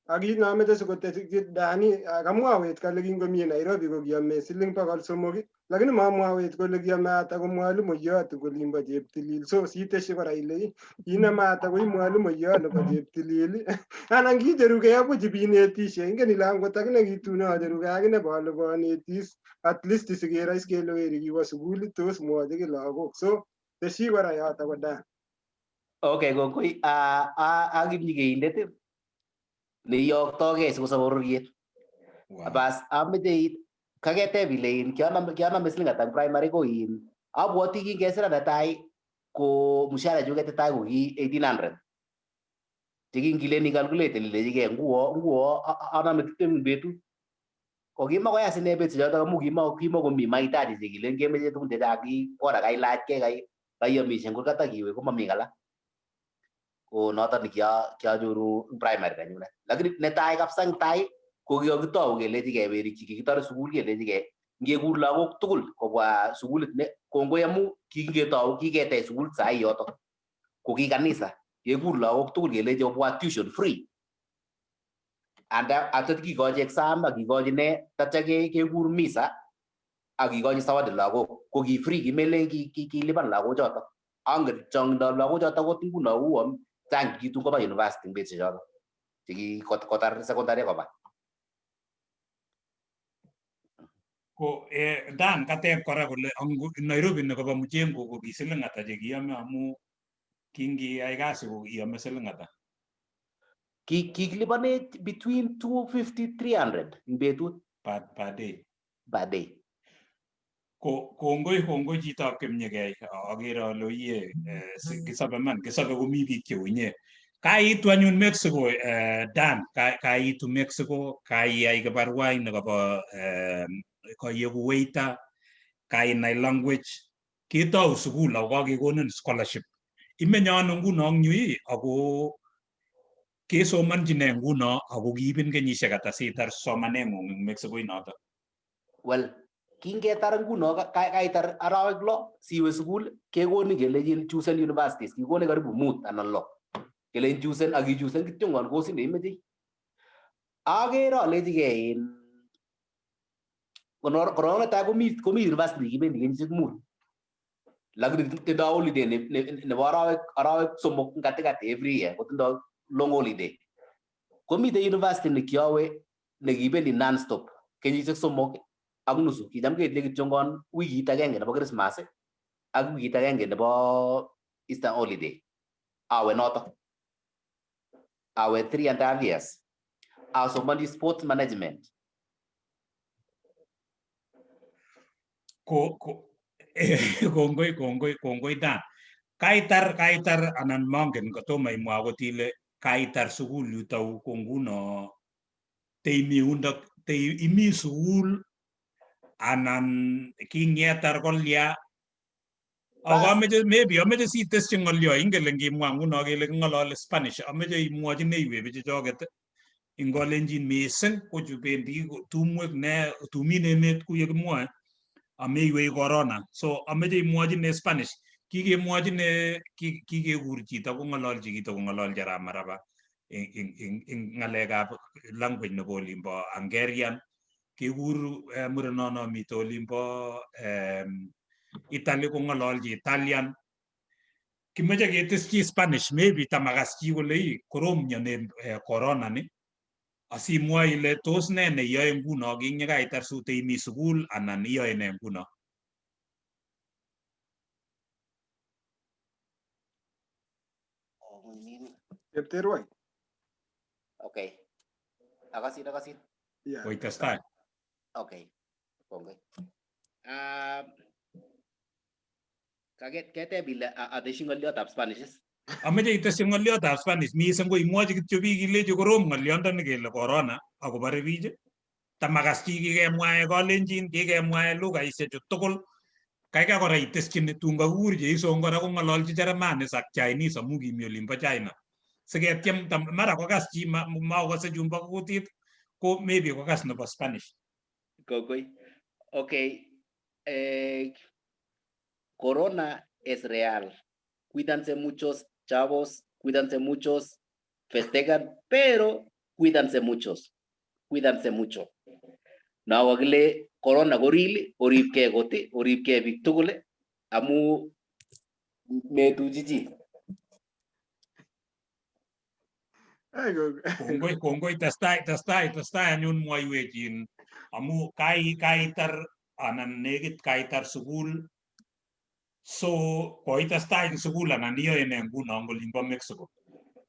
ak kit nomeche sikoteshi Dani, kamwawech kole kingomi Nairobi ko kiame siling 300, lakini mamwawech kole kiame ata ko mwalimuiyot eng olimbo Cheptilil. So siteshi kora ile kiname ata koi mwalimuiyot nebo Cheptilil anan kicherugei abuch ipinetishe, ingen ile angot akine kitun acherugei akine bole konetis at least sikerais kele weri kiwo sukul tos mwochi ki lagok, so teshi kora yoto ko Dan. Okay, kongoi. Ak kipnyikeindet neiyoktogei sikosob bororiet. Bas ameche kaketeb ile in kianome siling ata eng primary, ko in abwoti kingesira netai ko mshahara chuket netai ko ki 1800 chekingilen icalculate ilechigei nguo anome 20 eng betut, ko kimakoya sine betusiechotok amu kimakomi mahitaji chekilen kemeche tugun chechang, ki bora kailachgei kaiamishe eng kurgat ak iwe komami alak. Ko noton kianyoru eng primary nenyunet, lakini netai kabisa eng tai ko kikakitou kelechi werik chekikitore sukul kelechi ngekur lagok tugul kobwa sukulit ne kongoi amu kingetou kiketech sukul sai yotok ko ki kanisa kekur lagok tugul kelechi obwa tuition free and after kikochi exam ak kikochi ne tatya kekur misa ak kikochi zawadi lagok, ko ki free, kimelen kilipan lagochotok. Angen chongindab lagochotok kot nguno uon chang kitun koba university eng betusiechotok chekikotar secondary koba. Ko Dan kateb kora kole Nairobi nekobo mjengo ko ki siling ata chekiame amu kingiyai kasi ko iame siling ata? Kikilipanech between 250 300 eng betut. Per day. Per day. Ko kongoi, kongoi chitab Kipnyigei, akere ale oye kisobe man, kisobe komi biik cheu inye. Kaitu anyun Mexico Dan, kaitu Mexico, kaiyai kibarua nekobo kaieku waiter, kainai language, ketou sukul ako kakekonin scholarship. Imenye ano nguno eng yu ii ako kesomonchi nee nguno ako kiibin kenyisiek ata sitar somaneng'ung eng Mexico inoto? Well, kingetar nguno kaitar arawek 6 siwe sukul kekonin kelechin chusen universities, kikonin karibu 5 anan 6 kelen chusen ak ichusen kityongon kosit neimeche. Akere alechigei in korong netai komi university nekibendi kenyisiek 5. Lakini tindo holiday nebo arawek 3 en katikati every year kotindo long holiday. Komiten university nekiowe nekibendi non-stop kenyisiek 3.5, kicham ketinye kityongon wikit agenge nebo Christmas ak wikit agenge nebo Easter holiday. Awe notok. Awe 3.5 years. Asomani sports management. Kongoi kongoi kongoi Dan. Kaitar anan mongen kotomo imwa akot ile kaitar sukul yutou ko nguno teimi yundok imi sukul anan kingetar kolya. Ako ameche maybe ameche sitesyi ng'olyo, ingele ngimwa nguno kele king'ololi Spanish, ameche imwochi neiwek bichuchoket ingolenjin mising ko chu bendi tumwek ne tumin emet ku yekimwoe ameiwei corona. So ameche imwochi ne Spanish, kikemwochi ne kikekur chito kong'ololchi kito kong'ololchi arap Maraba eng ng'alekab language nebo olimbo Hungarian, kekur murenono mite olimbo Italy kong'ololchi Italian. Kimeche keteschi Spanish, maybe tamakas chi kole ii korom mioni corona ni, asimwa ile tos ne neiyoe nguno king yekaitar sute imi sukul anan iyoe ne nguno? Chepterwai. Okay. Akasin. Yeah. Koitestai. Okay. Kongoi. Keteb ile atesyi ng'oliotab Spanish. Ameche itesyi ng'oliotab Spanish mising ko imwochi kityo biik ilechi korom ng'oliondoni kele corona akobore biich. Tamakas chi kikemwae kalenjin, kikemwae lugaishechu tugul. Kaikai kora itesyini tun kakikur Jesu kora kong'ololchi Jeremanis ak Chinese amu kimi olimbo China. Siketyem mara kokas chi makokase chumbo kutit ko maybe kokas nebo Spanish. Kongoi. Okay. Corona es real. Cuídanse muchos, chavos, cuídanse muchos, festejan, pero cuídanse muchos. Cuídanse mucho. No wakile corona ko real, oripkei kot, oripkei biik tugul amu metuchi chi. Kongoi kongoi testai anyun mwoiwech in amu kaitar anan nekit kaitar sukul. So koitestai eng sukul anan iyoe ne nguno eng olimbo Mexico?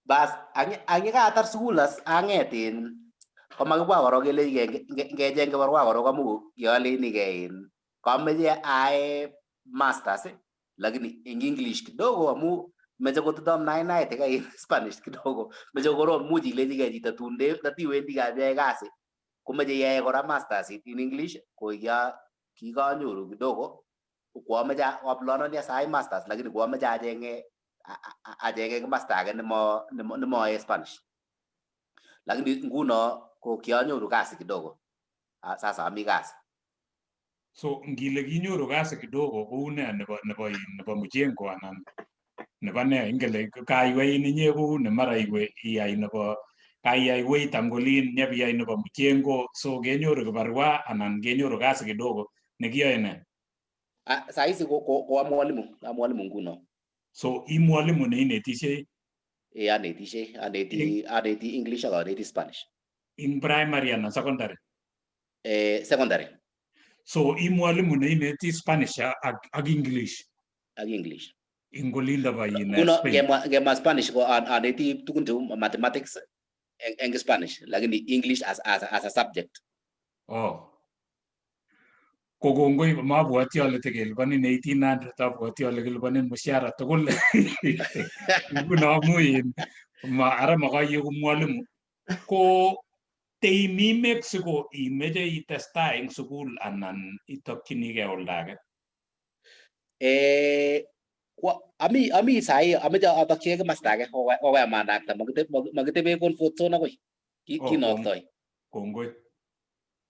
Bas ang yekaatar sukul as ang'et in komakibwa korok kelech ngecheng kibarua korok amu kialenigei in kameche aae masters lakini eng English kidogo amu meche kotindo mnainaet in Spanish kidogo meche korom much ilechigei chito tun tatiwendi kabiyae kasi komeche iyae kora masters in English ko kikanyoru kidogo koameche aplanoni sai masters lakini koameche achenge kimasta age nemoe Spanish lakini nguno ko kianyoru kasi kidogo sasa ami kasi. So ngile kinyoru kasi kidogo kou ne nebo mjengo anan nebo ne ingele kaiwe inye kou ne mara iwe iyai nebo kaiyai wait angolin nyebiyai nebo mjengo so kenyoru kibarua anan kenyoru kasi kidogo nekiyoe ne? Saisi ko mwalimu nguno. So i mwalimu neinetishei? Anetishei, aneti English ak aneti Spanish. In primary anan secondary? Secondary. So i mwalimu neineti Spanish ak English? Ak English. Ing olindo bo in Nguno ngemwa Spanish ko aneti tugun cheu mathematics eng Spanish lakini English as a subject. Oh. Ko kongoi mabwoti ale tekelipanin 1800 abwoti ale kilipanin mshahara tugul. Nguno amu in ara makoi mwalimu. Ko teimi Mexico imeche itestai eng sukul anan itokchinigei oldo age? Ami sai ameche atokchigei komasta age kokoyamanakta makitebe comfort zone akoi kinoktoi. Kongoi.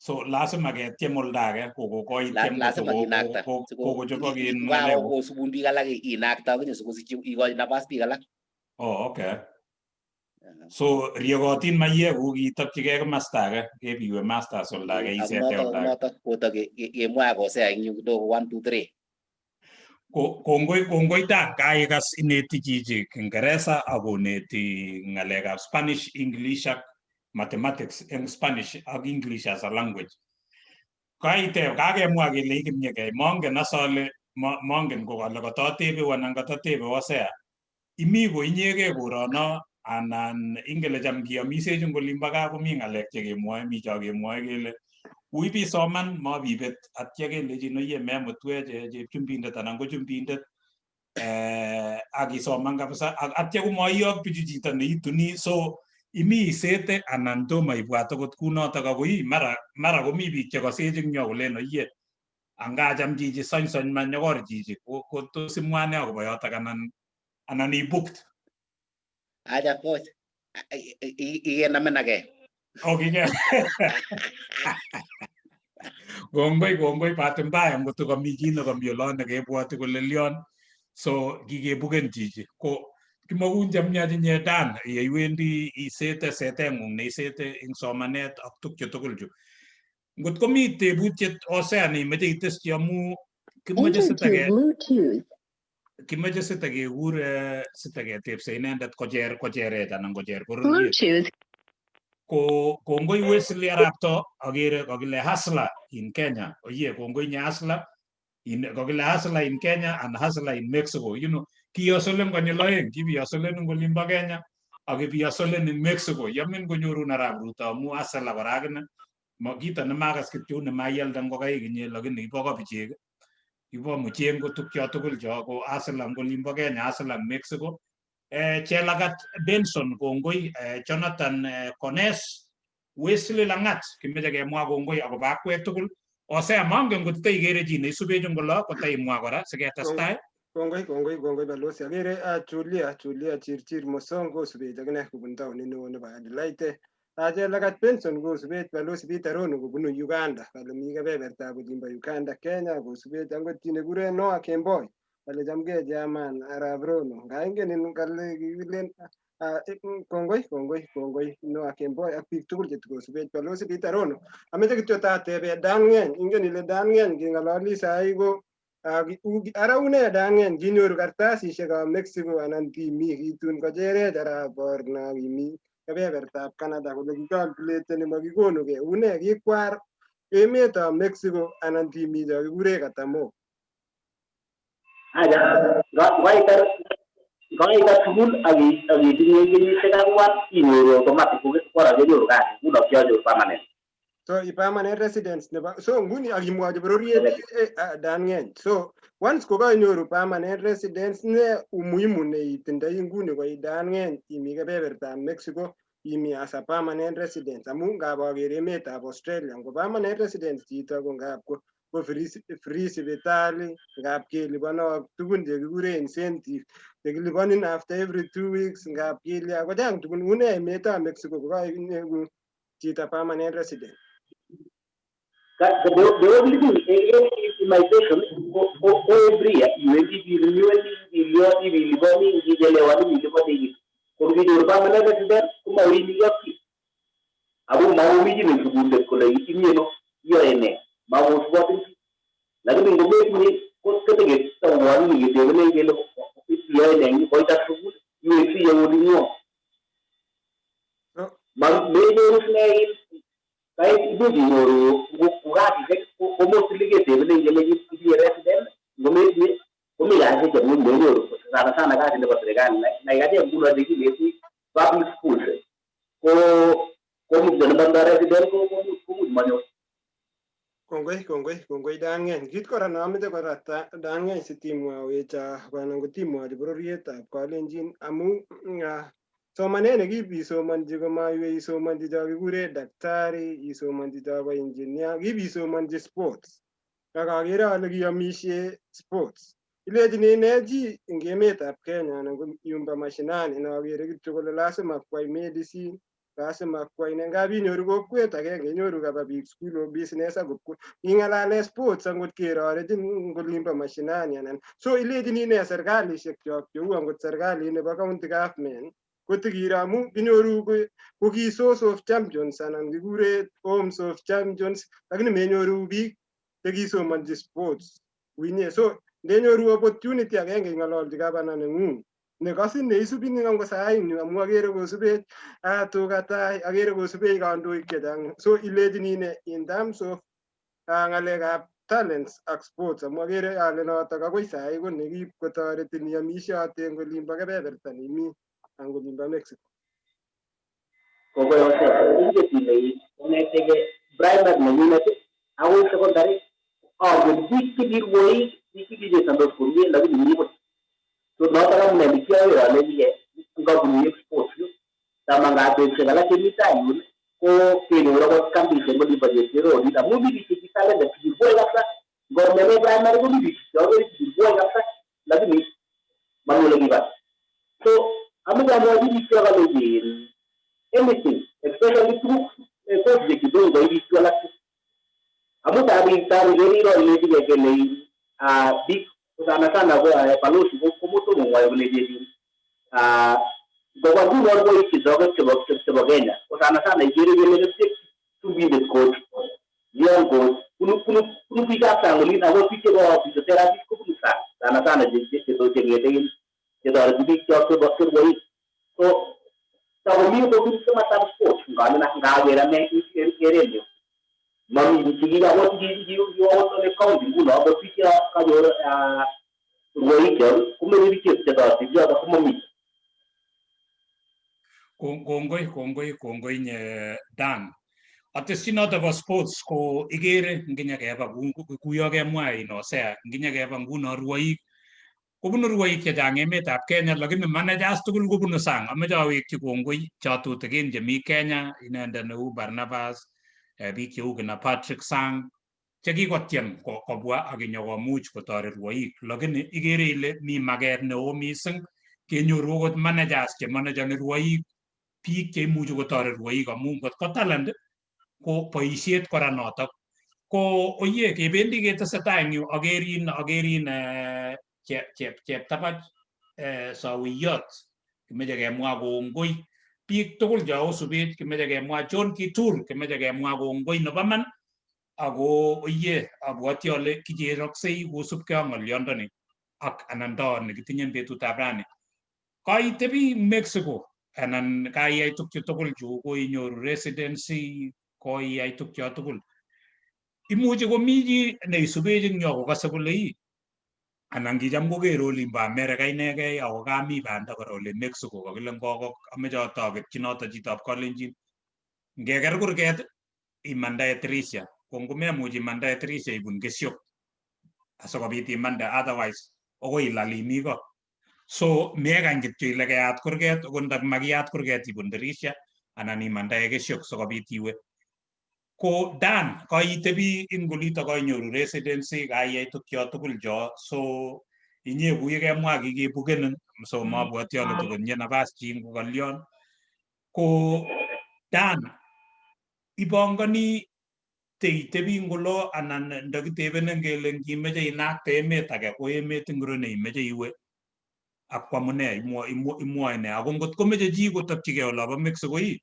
So lazima ketyem oldo age kokoityem lazima kinakta kokochobok in kosubun biik alak inakta akinye sikosich ikochi nafas biik alak. Oh, okay. So riekotin maiyek ku kitokchigei komasta age kebiwe masters oldo age isete oldo age. Notok koto kemwae kosea eng yu kidogo 1 2 3. Kongoi kongoi Dan, kaikas ineti chichi Kiingereza ak koneti ng'alekab Spanish, English ak mathematics eng Spanish ak English as a language. Kaiteb kakemwa kele ikimyegei, mongen as ale mongen ko kale katatebe anan katatebe Hosea. Imi ko inyegei korono anan ingele cham kiamisechi eng olimbo gaa komi ng'alek chekemwoe, mi cho kemwoe kele uibisoman mabibet atya kelechin oye memutwech chepchumbindet anan ko chumbindet ak isoman kabisa atya komaiyok bichu chito neituni. So imi isete anan tomo ibwat akot kunotok akoi mara komi biik chekosech eng yo kolen oye angacham chichi sony manyokor chichi ko tos imwa ne akobo yotok anan ibooked? Aja coach, ikenamen age. Okike. Kongoi kongoi, bahati mbaya ngot komi chi nekomi olon nekebwoti kole lion, so kikebuken chichi ko kimokun chemyach inye Dan yeiwendi isete seteng'ung neisete eng somanet ak tukche tugul chu. Ngot komi tebutiet Hosea neimeche iteschi amu kimoche sitake kimoche sitakekur sitaketepse inendet kocher kocherech anan kocher bororiet. Ko kongoi Wesley Arapto, akere kokile hustler in Kenya. Oye kongoi nye hustler in kokile hustler in Kenya and hustler in Mexico. Kiyosolen konyil oeng, kibiyosolen eng olimbo Kenya ak kibiyosolen in Mexico. Yomin konyorun Arap Ruto amu hustler kora akine. Kito nemakas kityo nemaialda ngokaik inye lakini kibo kobichek kibo muchengo tukcho tugul cho ko hustler eng olimbo Kenya, hustler eng Mexico. Chelagat Benson kongoi, Jonathan Kones, Wesley Langat kimeche kemwa kongoi akobo akwek tugul. Hosea mongen ngot teikere chi neisubech eng olo kotaimwa kora siketestai. Kongoi kongoi kongoi balozi. Akere Julia Chirchir Mosong kosubech akine kobun taonit neo nebo Adelaide. Chelagat Benson kosubech balozi Peter Rono kobunu Uganda. Kale mi kebebertab olimbo Uganda, Kenya kosubech angot chi nekikuren Noah Kemboi. Kale chamgei chairman Arap Rono. Ngaingen kale kikilen kongoi kongoi kongoi Noah Kemboi ak biik tugul chetukosubech balozi Peter Rono. Ameche kityo tatebe Dan Ngeny. Ingen ile Dan Ngeny keng'ololi sahi ko ara une Dan Ngeny kinyoru kartasisiekab Mexico anan kimi kitun kocherech arap Borna kimi kebebertab Canada kole kikalkuleteni makikonugei. Une kikwar emetab Mexico anan kimi cho kikure katamok? Aja, ngaitar sukul ak itinye kenyisiek ang'wan inyoru automatic kora kenyoru kasi nguno kianyoru permanent. So i permanent residence nebo so nguni ak imwochi bororiet Dan Ngeny. So once kokainyoru permanent residence ne umuhimu neitindoi nguni ko Dan Ngeny imi kebebertab Mexico imi as a permanent residence amu ngap aker emetab Australia ngo permanent residence chito ko ngap ko free sipitali, ngap keliponok tugun chekikure incentive chekiliponin after every 2 weeks, ngap kelya kochang tugun. Une emetab Mexico kokainyoru chito permanent resident? The only thing in immigration ko every year iwendi irenewani ibiliponi ngichelewani iliponi. Ko nginyoru permanent resident komaimiki ak chi ako maumichin sukulit kole imi ano iyoe nee, makosibotin chi. Lakini ngometinye ko keteketauani ketebenech kele iyoe nee, koitar sukul iweksei olingwong. Menyoru sine kait imuch inyoru ko kasisiek ko mostly ketebenech kele itinye resident, ngometinye komi kasisiek chemuch menyoru sana sana kasi nebo serikali like achek nguno chekineti public schools ko komuch nemotindoi resident komuch manyor. Kongoi kongoi kongoi Dan Ngeny. Kit kora neamoche kora Dan Ngeny sitimwowech anan kotimwochi bororietab Kalenjin amu somanet nekibisomonchi komaiwe isomonchi cho kikure daktari, isomonchi chobo engineer, kibisomonchi sports. Ak akere ale kiyomishe sports. Ilechini ine chi eng emetab Kenya anan ko yumbo mashinani nokere kityo kole lazima kwai medicine, lazima kwai ne ngap inyoru kokwet agenge inyoru kaba biik school of business akot nging'alale sports angot kerorechin eng olimbo mashinani anan so ilechini ine serkalishek chok cheu angot serkalit nebo county government kotikiro amu kinyoru ko ki source of champions anan kikure homes of champions lakini menyoru biik chekisomonchi sports winye. So Ndenyoru opportunity agenge ing'ololchi gavana neng'ung nekasin neisubin ngo sain yu amu akere kosubech tuga tai, akere kosubech kandoik chechang. So ilechini ne in terms of ng'alekab talents ak sports, amu akere ale notok akoi sai ko nekip kotoretin iamishote eng olimbo kebeberta nemi ang olimbo Mexico. Kongoi Hosea, inget ile kong'etege primary nenyunet akoi secondary angen biik chekirwoik, biik chekichesondos komie, lakini mi buch. So notok amune nekiaker alechige ngabunu sports yu tamangap betusiek alak chemi tai yun ko kenyor akot kambishek eng olimbo Chepchero olin, amu mi biik cheki talented, chekirwoe kabisa. Ngomene primary komi biik cheakere chekirwoe kabisa, lakini mami ole kiba. So amoche amwochi biik chok alechi anything, especially tuguk coachishek chetom koib biik chu alak chu, amu tabi iro ilechige kele biik sana sana ko balozi komotomo mwoe kole chechin ngobwa nguno rwoik chechoket chebo Kenya ko sana sana ikere kele kerichek Chumbindet coach, Leon coach, bunu biikab sang olin, ako biik chebo physiotherapist kobunu sang sana sana cheng'ete chetoreti biik chok chebo rwoik. So takomi kobun komostab sports ngalen ngaker ane kerenyu mami biik chekikakot kiwakot ole county nguno akot biik che kanyor rwoik chok komeche biik chetoreti bichotok komami. Kongoi, kongoi, kongoi nye Dan. Atesyi noto bo sports ko ikere nginyekeba kuyo kemwa in Hosea, nginyekeba nguno rwoik kobunu rwoik chechang emetab Kenya, lakini managers tugul kobunu sang. Amoche awekyi kongoi cho tutikin chemi Kenya, inendet neu Barnabas, biik cheu kina Patrick Sang chekikotyem kobwa ak inyokomuch kotoret rwoik, lakini ikere ile mi maket neo mising kenyoru okot managers chemanageni rwoik, biik cheimuchi kotoret rwoik, amu ngot ko talent ko boisiet kora notok. Ko oye kebendi ketesetai eng yu akerin Cheptabach Sawiyot, kimeche kemwa kongoi biik tugul cheosubech, kimeche kemwa John Kitur, kimeche kemwa kongoi nebo man. Ako oye abwoti ale kicheroksei kosubkei ak ng'olyondoni ak anan to nekitinye betutab rani. Kaitebi Mexico anan kaiyai tukchu tugul chu, koinyoru residency, koiyai tukcho tugul, imuchi komi chi neisubech eng yo kokase kole ii anan kicham kokere olimbo America inegei ako kami banda kora ole Mexico kakile ngokok. Ameche atoketyi noto chitab Kalenjin, ngeker kurget imandae tirisha, ko ngomemuch imandae tirisha ibun kesyok asikobit imande, otherwise akoi ilal imi ko. So mekany kityo ile keyat kurget, akot nda makiyat kurget ibun tirisha anan imandae kesyok sikobit iwe. Ko Dan, kaitebi ing olito, kainyoru residency, kaiyai tukcho tugul cho, so inye kuye kemwa kikebukenin, so mabwoti ale tokotinye nafas chi ngokolion. Ko Dan, ipongoni teitebi ngolo anan ndakitebenin kele ngimeche inakte emet age ko emet ingiro neimeche iwe ak kwamune imwoe ne? Ako ngot komeche chi kotokchigei olobo Mexico ii,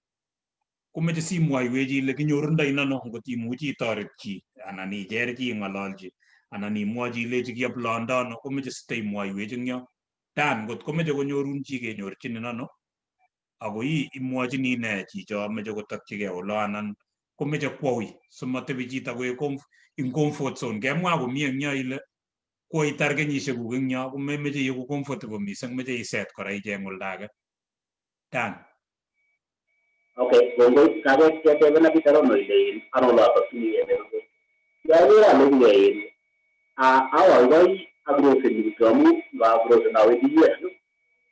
komeche simwoiwech ile kinyorundoi ano ngot imuchi itoret chi anan icher chi ing'ololchi anan imwochi ilechi kiaplando ano, komeche siteimwoiwech eng yo. Dan, ngot komeche konyorun chi kenyorchinin ano ako ii imwochini ne chicho meche kotokchigei olo anan komeche kwo ui simatebi chito koek in comfort zone? Kemwa komie eng yo ile koitar kenyisiekuk eng yo komemeche ieku comfortable mising, meche iset kora icheng oldo age. Dan. Okay, kongoi. Kaketebena Peter Rono ile ano olotokchini emet. Kiaker alechigei awoikoi agrosen kityo amu ngagrosen awendi US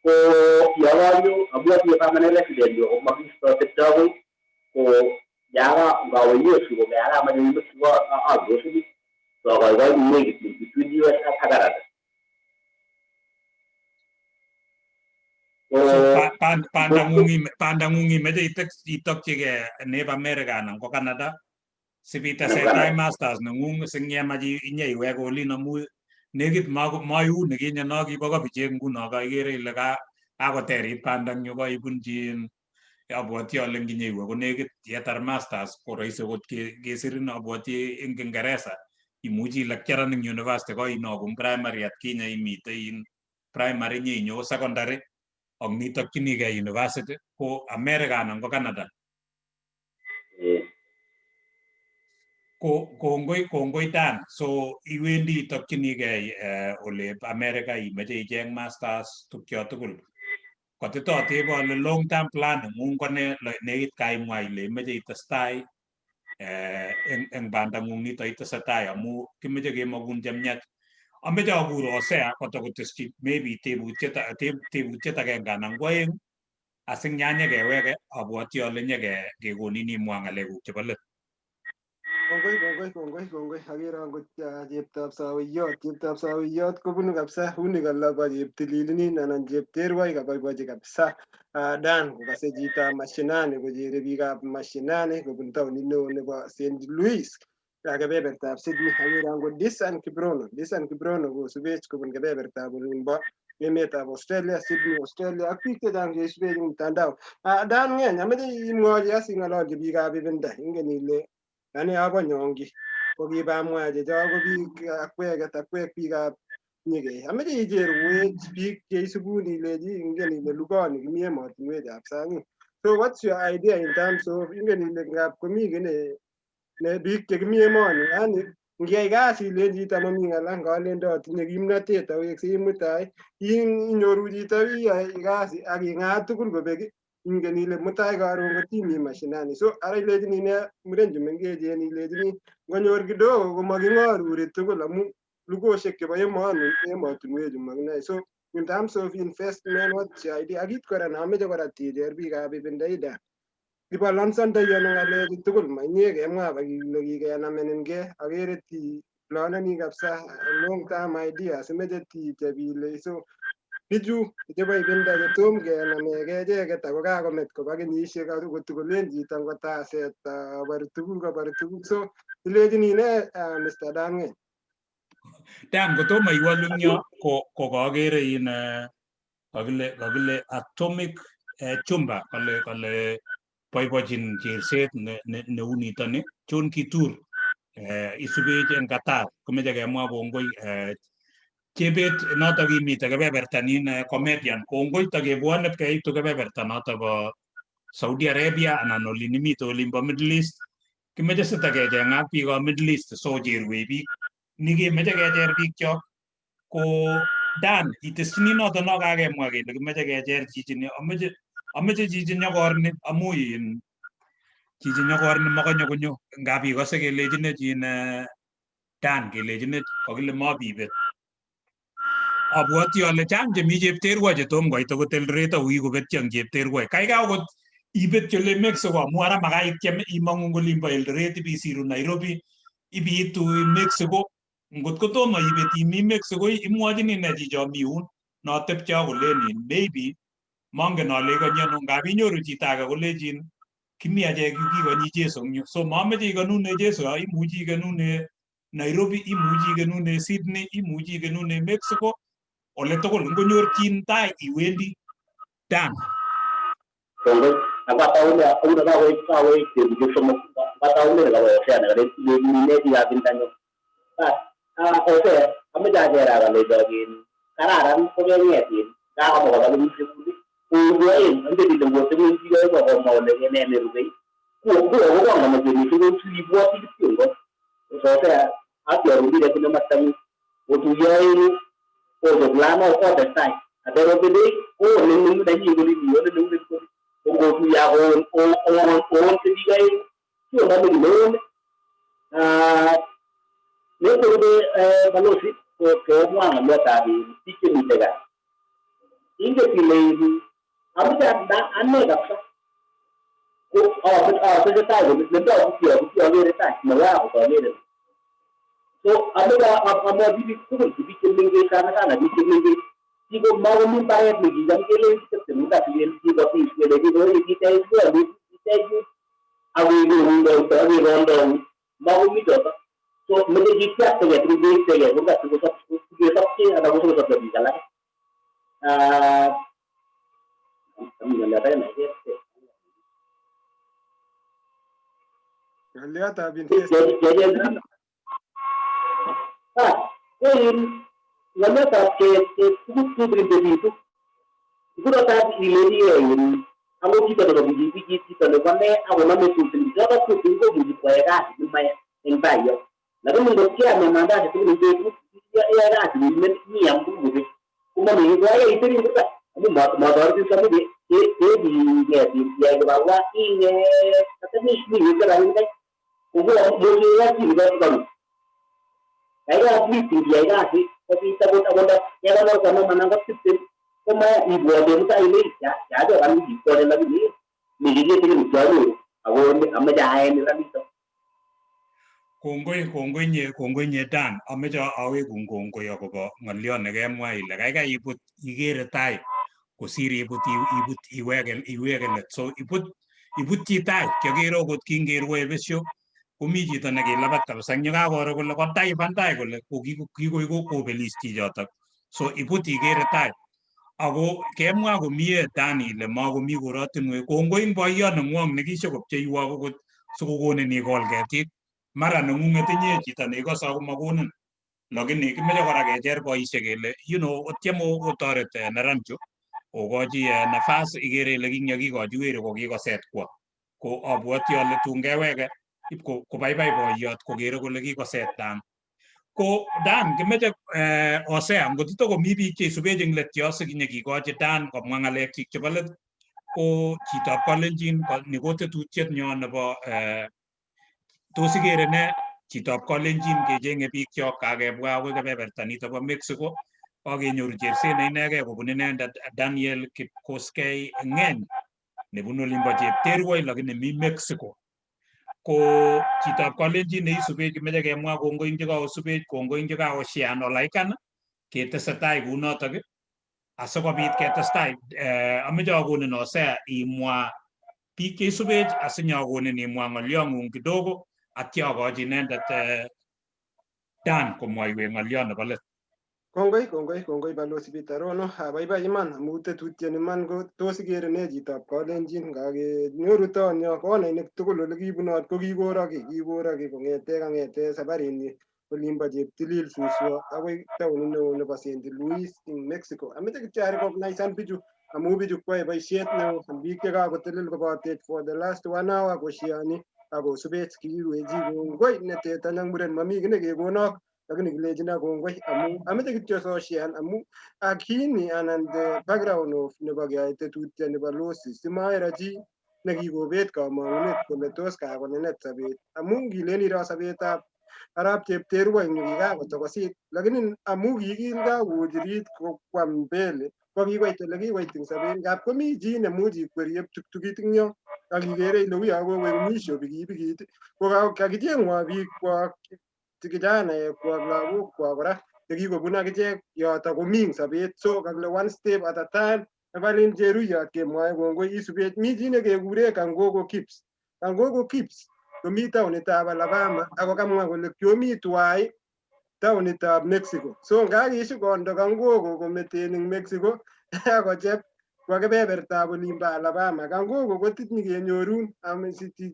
ko yokonyo amu atinye permanent resident yu ako makisto tepto akoi ko yaka ngawe US ko yakamache Mexico agroseni, so akoikoi nekit between US ak Canada. So pandangung imeche itokchigei nep America anan ko Canada sipitesetai masters nengung sing'yemach inyeiweke olin, amu nekit maiu nekinye no kibo kobichek, nguno kaikere ile kakoterit bandang'yu kaibunchi. Abwoti ale nginyeiwe ko nekit yetar masters ko rahisi kot kesirin, abwoti eng Kiingereza. Imuchi lecturer eng university koinoku primary atkinye imitei in primary nyeinyo secondary ak nitokchinigei university ko America anan ko Canada. Ko kongoi kongoi Dan. So iwendi itokchinigei ole America, imeche icheng masters tukyo tugul. Kotitotebe ale long term plan nengung ko ne? Nekit kaimwa ile imeche itestai eng bandang'ung nito itesetai amu kimeche kemokun chemiach. Ameche akur Hosea kotokoteschi maybe tebutiet agenge anan ko aeng asinyanye keweke. Abwoti ale nyeke kekonin imwa ng'alekuk chebo let. Kongoi, kongoi, kongoi, kongoi. Akere angot cheptab Sawiyot, cheptab Sawiyot kobunu kabisa uni kalaba cheptililinin anan chepterwai kaboibochi kabisa. Dan kokase chitab mashinani kochere biikab mashinani kobun taonit neo nebo St. Louis, kebebertab Sydney. Akere angot Disan Kiprono, Disan Kiprono kosubech kobun kebebertab olimbo emetab Australia, Sydney, Australia, ak biik chechang cheisubech eng mtandao. Dan Ngeny, ameche imwochi asing'ololchi biikab ibinda. Ingen ile ane abo Nyongi ko kibamwa chechok ko biik akweket akwek biikab Nyikei. Ameche icherwech biik cheisubun ilechi ingen ile lugoni kimi emotinwekab sang. So what's your idea in terms of ingen ile ngap komi kiy ne biik chekimi emoni, yani ngiyai kasi ilen chito mami ng'ala ngalen atinye kimnatet aweksei mutai, inyoru chito iyai kasi ak ing'at tugul kobek, ingen ile mutai karon kotimi mashinani. So ara ilechini ne muren chumengechen? Ilechini ngonyor kidogo komaking'oruri tugul amu lugoshek chebo emoni emotinwechu makinae. So in terms of investment, what's your idea? Ak kit kora nameche kora ticher biikab ibindaida kibalonsondoi ano ng'alechu tugul? Mainye kemwa kile kikenamenin akere ti planeni kabisa long term ideas, imeche titeb ile so bichu chebo ibinda chetom kenameke icheket ako kakomet koba kenyisiek kotokolen chito ngotaset abar tuguk abar tuguk. So ilechini ne, Mr. Dan Ngeny? Dan, kotomo iwolu eng yo ko kakere in kakile Atomic Chumba kale boibochin cherset neu nitoni. John Kitur isubech en Qatar komeche kemwa kongoi. Chebet noto kimite kebeberta nin comedian, kongoi takebwone keitu kebeberta noto bo Saudi Arabia anan olin imite olimbo Middle East. Kimeche sitakecheng'at biikab Middle East so cherwech biik nikemeche kecher biikchok. Ko Dan, iteschini noto no kakemwa kele kimeche kecher chichini. Ameche chichi nyokorni amu in chichi nyokorni makonyo konyo ngap ikose kelechine chin Dan kelechine kakile mabibet. Abwoti ale chang chemi Chepterwa chetom koit akot Eldoret au kikobetyo eng Chepterwa. Kaikai akot ibetyi ole Mexico amu ara makai ityem imong'u eng olimbo Eldoret ibisiru Nairobi ibiitu Mexico. Ngot kotomo ibet imi Mexico, imwochini ne chicho mi yun notepche akolen in maybe mongen ale ikonyi ano ngap inyoru chito age kolechin kimi achek yu kikonyi Jesu eng yu. So mameche ikonune Jesu, imuchi ikonune Nairobi, imuchi ikonune Sydney, imuchi ikonune Mexico, ole tugul ngonyor chin tai iwendi. Dan. Kongoi. Akataune aune kakoik tebutiet somok. Akataune kabo Hosea nekale ne biikab indanyo. Hosea, ameche acher alecho in kararan kokeng'et in kakomwa koba kenyisiek kuni oeng angen ile ngoteben biik oeng akomwa kole ne nerubei ko kong'om missing ko ibwoti kityo ngo. So Hosea atyorun biik chebunu komostang'ung otuiye oeng'u ochop plan otestai aterobedei koon en nenyi kole mi ole neunet kole ko ngotuiye ak oonse biik oeng'u sionome kiy neon. Nekorube balozi ko komwa ng'olyotab biik chemite gaa. Inget ile amoche ane kabisa ko atesetai komito akere tai mawakot akere. So amoche amwochi biik tugul biik chemengech sana sana biik chemengech kiko makomi mbaret nekicham kelen kitepche kikotis kele kitech kitech ak kekondoun makomi choto. So meche kityaktegei tugul kurgat sikesopche anan kosikosopcho biik alak. Ami ng'olyot age neker. Ng'olyotab investment. Ko in ng'olyotab tuguk tutikin chebitu nguno tab ileni in akot chito nebo pikipikit, chito nebo ne akonome tutikin choto tutikin komuchi koyai kasit nemaya eng tai yo, lakini ngot keam mandazi tugul eng betut, iyae kasit iam tuguk komami kiy koyai itebi kurgat amu motoretin amu keking'et iyai kibarua ing'et ata mi wekte rabinik komokeyoe chi nekaru. Kaikai at least ngiyai kasi kobit akot akot kekonor 50 anan ko 20 komaya ibwote mutai ile kiachokan wikit konye lakini mi kiy kitikin kianyoru ako amoche aen rabinicho. Kongoi, kongoi nye, kongoi nye Dan. Ameche awekun kongoi akobo ng'oliot nekemwa ile kaikai ibut ikere tai kosir ibut iweke let. So ibutyi tai. Kiokere okot kingerwoe besio komi chito nekilabat kabisa eng yekakoro kole kotaipan tai kole kikoi kobelis chichotok. So ibut ikere tai. Ako kemwa komie Dan ile makomi korotinwek. Kongoi eng boiyot neng'wong nekishokopcheiwok okot sikokonin ikol ketik. Mara neng'ung'et inye chito neikose ako makonin. Lakini kimeche kora kecher boisiek kele otyem otoret neranchu okochi nafas ikere ile kingya kikochi weri kokikoset kwo. Ko abwoti ale tun keweke ip kobaibai boiyot kokere kole kikoset Dan. Ko Dan kimeche Hosea ngot itokomi biik cheisubech eng let yo sikinye kikochi Dan komwa ng'alekchik chebo let ko chitab Kalenjin ni ko tetutiet nyo nebo tos ikere ne chitab Kalenjin kecheng'e biikchok kakebwa akoi kebeberta nito bo Mexico kakenyoru cherset ne inegei kobun inendet Daniel Kipkoskei Ng'eny nebunu olimbo Chepterwoi lakini mi Mexico. Ko chitab Kalenjin neisubech kimeche kemwa kongoi eng chekakosubech, kongoi eng chekakoshean olaikan ketesetai kounotok asikobit ketestai. Ameche akonin Hosea imwa biik cheisubech asinyakonin imwa ng'olyong'ung kidogo atya akochi inendet Dan komwoiwech ng'olyot nebo let. Kongoi, kongoi, kongoi Balozi Peter Rono. Abaibai iman amu tetutiet iman ko tos ikere ne chitab Kalenjin ngakenyoru tonyo konainik tugul ole kibunot ko kikoroki kikoroki kong'ete kang'ete sabarini olimbo Cheptilil suswo akoi taonit neo nebo St. Louis ing Mexico. Ameche kityo arecognisan bichu amu bichu koyoe boisiet neo en biik chekakotelel kobotech for the last one hour koshiani akosubech. Kikiwechi kongoi neteta ak muren mami kiy nekekonok lakini kilechino kongoi amu ameche kityo soshian amu akini anan the background of nebo keyoe tetutiet nebo losi simaero chi nekikobet kamong'unet kole tos kakonenet sobet amu ngilen iro sobetab arap Chepterwoi eng yu kikakotokosit lakini amu kikikakochirit kwam mbele ko kikoit ole kikoit eng sobet ngap komi chi nemuch ikwerie ptuktukit eng yo ak ikere ile uyo kokoek mwisho pikipikit ko kakicheng'wa biikwak kijanaekwak lagokwak kora chekikobun akichek yoto komi eng sobet so kakile one step at a time. Evalin Cheruyot kemwoe kongoi isubech. Mi chi nekekure Kangogo Kips. Kangogo Kips komi taonitab Alabama ako kamwa kole kiomi twai taonitab Mexico. So ngakishu kondo Kangogo kometen eng Mexico akochep kwa kebebertab olimbo Alabama. Kangogo kotinye kenyorun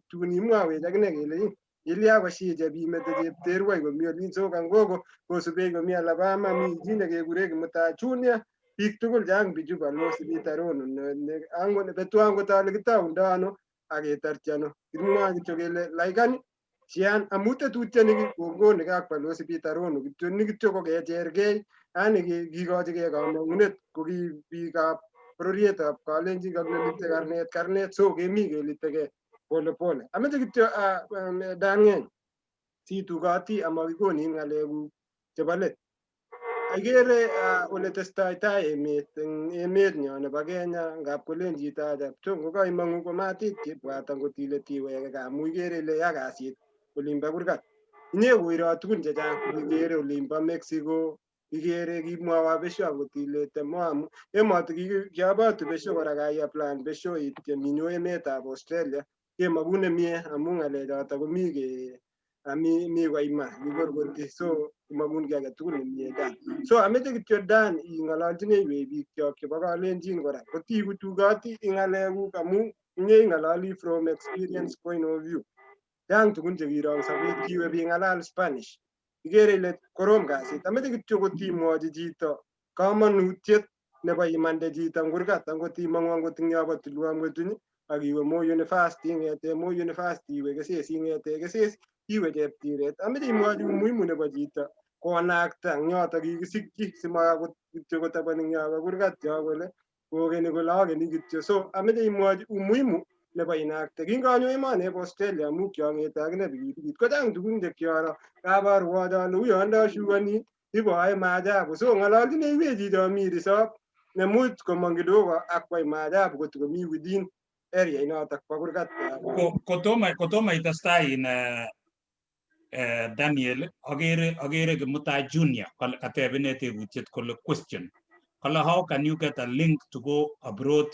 tun imwawech akine kele ilya koshichep imete Chepterwoi komi olin. So Kangogo kosubech komi Alabama. Mi chi nekekure Kimutai Junior. Biik tugul chang bichu Balozi Peter Rono angot betu angot ale kitaundo ano aketarchi ano. Kimwoe kityo kele laikan shian amu tetutioni kongonik ak Balozi Peter Rono kityo ni kityo ko kechergei yani kikochigei kamong'unet ko ki biikab bororietab Kalenjin kakilite karnet karnet so kemi kelitegei pole pole. Ameche kityo Daniel situkoti amakikonin ng'alekuk chebo let. Ikere ole testoi tai emet eng emet nyo nebo Kenya ngap kolen chito ajab to ngokaimong'u komatit kibwat angot ile tiweke gaa amu ikere ile ya kasit olimbo kurgat. Inye koiro tugun chechang ikere olimbo Mexico ikere kimwowo besho angot ile temoamu emoti kiabotu besho kora kaiaplan besho ityem inyo emetab Australia kemokun nemie amu ng'alechoto komi ke ami mi koima kikorkoti so kimokun kiy agetugul nemie Dan. So ameche kityo Dan ing'ololchineiwech biikchok chebo Kalenjin kora kotiku tukoti ing ng'alekuk amu inye ing'ololi from experience point of view. Chang tugun chekiro eng sobet kiwe bing'alal Spanish. Ikere ile korom kasit. Ameche kityo kotimwochi chito komonutiet nebo imande chito eng kurgat angot imong'u angot eng yobo Tulwom Kwetuny ak iwe Moi University, ing'ete Moi University iwe Keses, ing'ete Keses iwe Cheptiret. Ameche imwochi umuhimu nebo chito konakta eng yoto kikisikyi simakot kityo kotobon eng yobo kurgat yo kole kokeni kole akeni kityo. So ameche imwochi umuhimu nebo inakte. Kinganyo emoni bo Australia amu kiang'ete akine pikipikit kochang tugun che kiaro kabarwoch ale uyo ndashukani iboae maajabu. So ng'ololchineiwech chicho mi resop nemuch komong kidogo ak kwai maajabu kotikomi within area inotok bo kurgat. Kotoma itestai in Daniel, akere Kimutai Junior kateb ine tebutiet kole question kole how can you get a link to go abroad,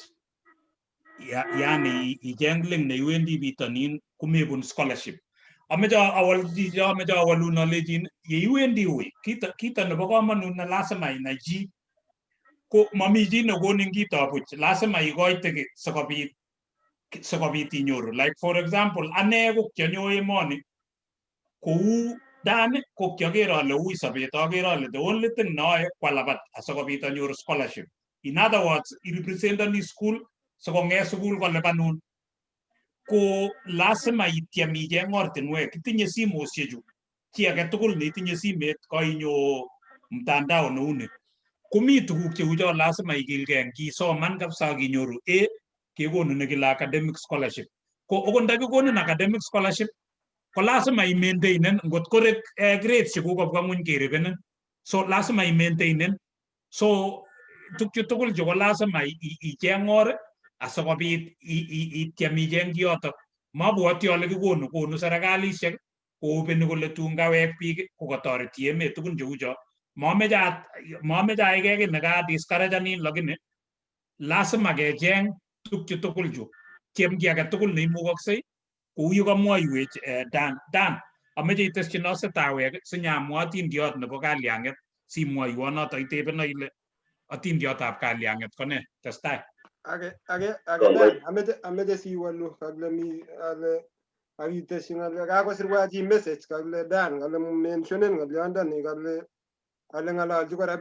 yani icheng link neiwendi bitonin komebun scholarship. Ameche awol chicho, ameche awolun alechin yeiwendi ui kito nebo komonut ne lazima inai chi ko mami chi nekonin kito buch, lazima ikoite ki sikobit inyoru. Like for example, ane ko kionyo emoni kou Dan ko kioker ale ui sobet, aker ale the only thing neoe kwalabat asikobit anyor scholarship. In other words, irepresentani school sikong'et sukul kolipanun. Ko lazima ityem icheng ortinwek. Kitinye simoshechu, chi age tugul neitinye simet koinyo mtandao neuni komi tuguk cheu cho lazima ikilgei. Ngisoman kabisa ak inyoru A kekonu nekile academic scholarship. Ko okot ndakikonin academic scholarship ko lazima imaintainen, ngot korek grades chekuk kobwa ng'weny kerebenin, so lazima imaintainen. So tukchu tugul chu ko lazima icheng or asikobit ityem icheng kiotok. Mabwoti ale kikonu konu serikalishek koopeni kole tun kawek biik kokatoreti emet tugun cheu cho. Mameche aike kiy neka discourageanin, lakini lazima kecheng tukchu tugul chu. Tyem kiy age tugul neimukoksei kou yu kamwoiwech Dan. Dan, ameche iteschino sitawek sinyamwa atindiot nebo kalyang'et simwoiwo noto itebeno ile atindiotab kalyang'et ko ne. Testai. Ake Dan, ameche siwolu kakile mi ale akiteshi ng'alek kakosirwa chi message kakile Dan kale mentionen ng'olyondoni kale ng'ololchi kora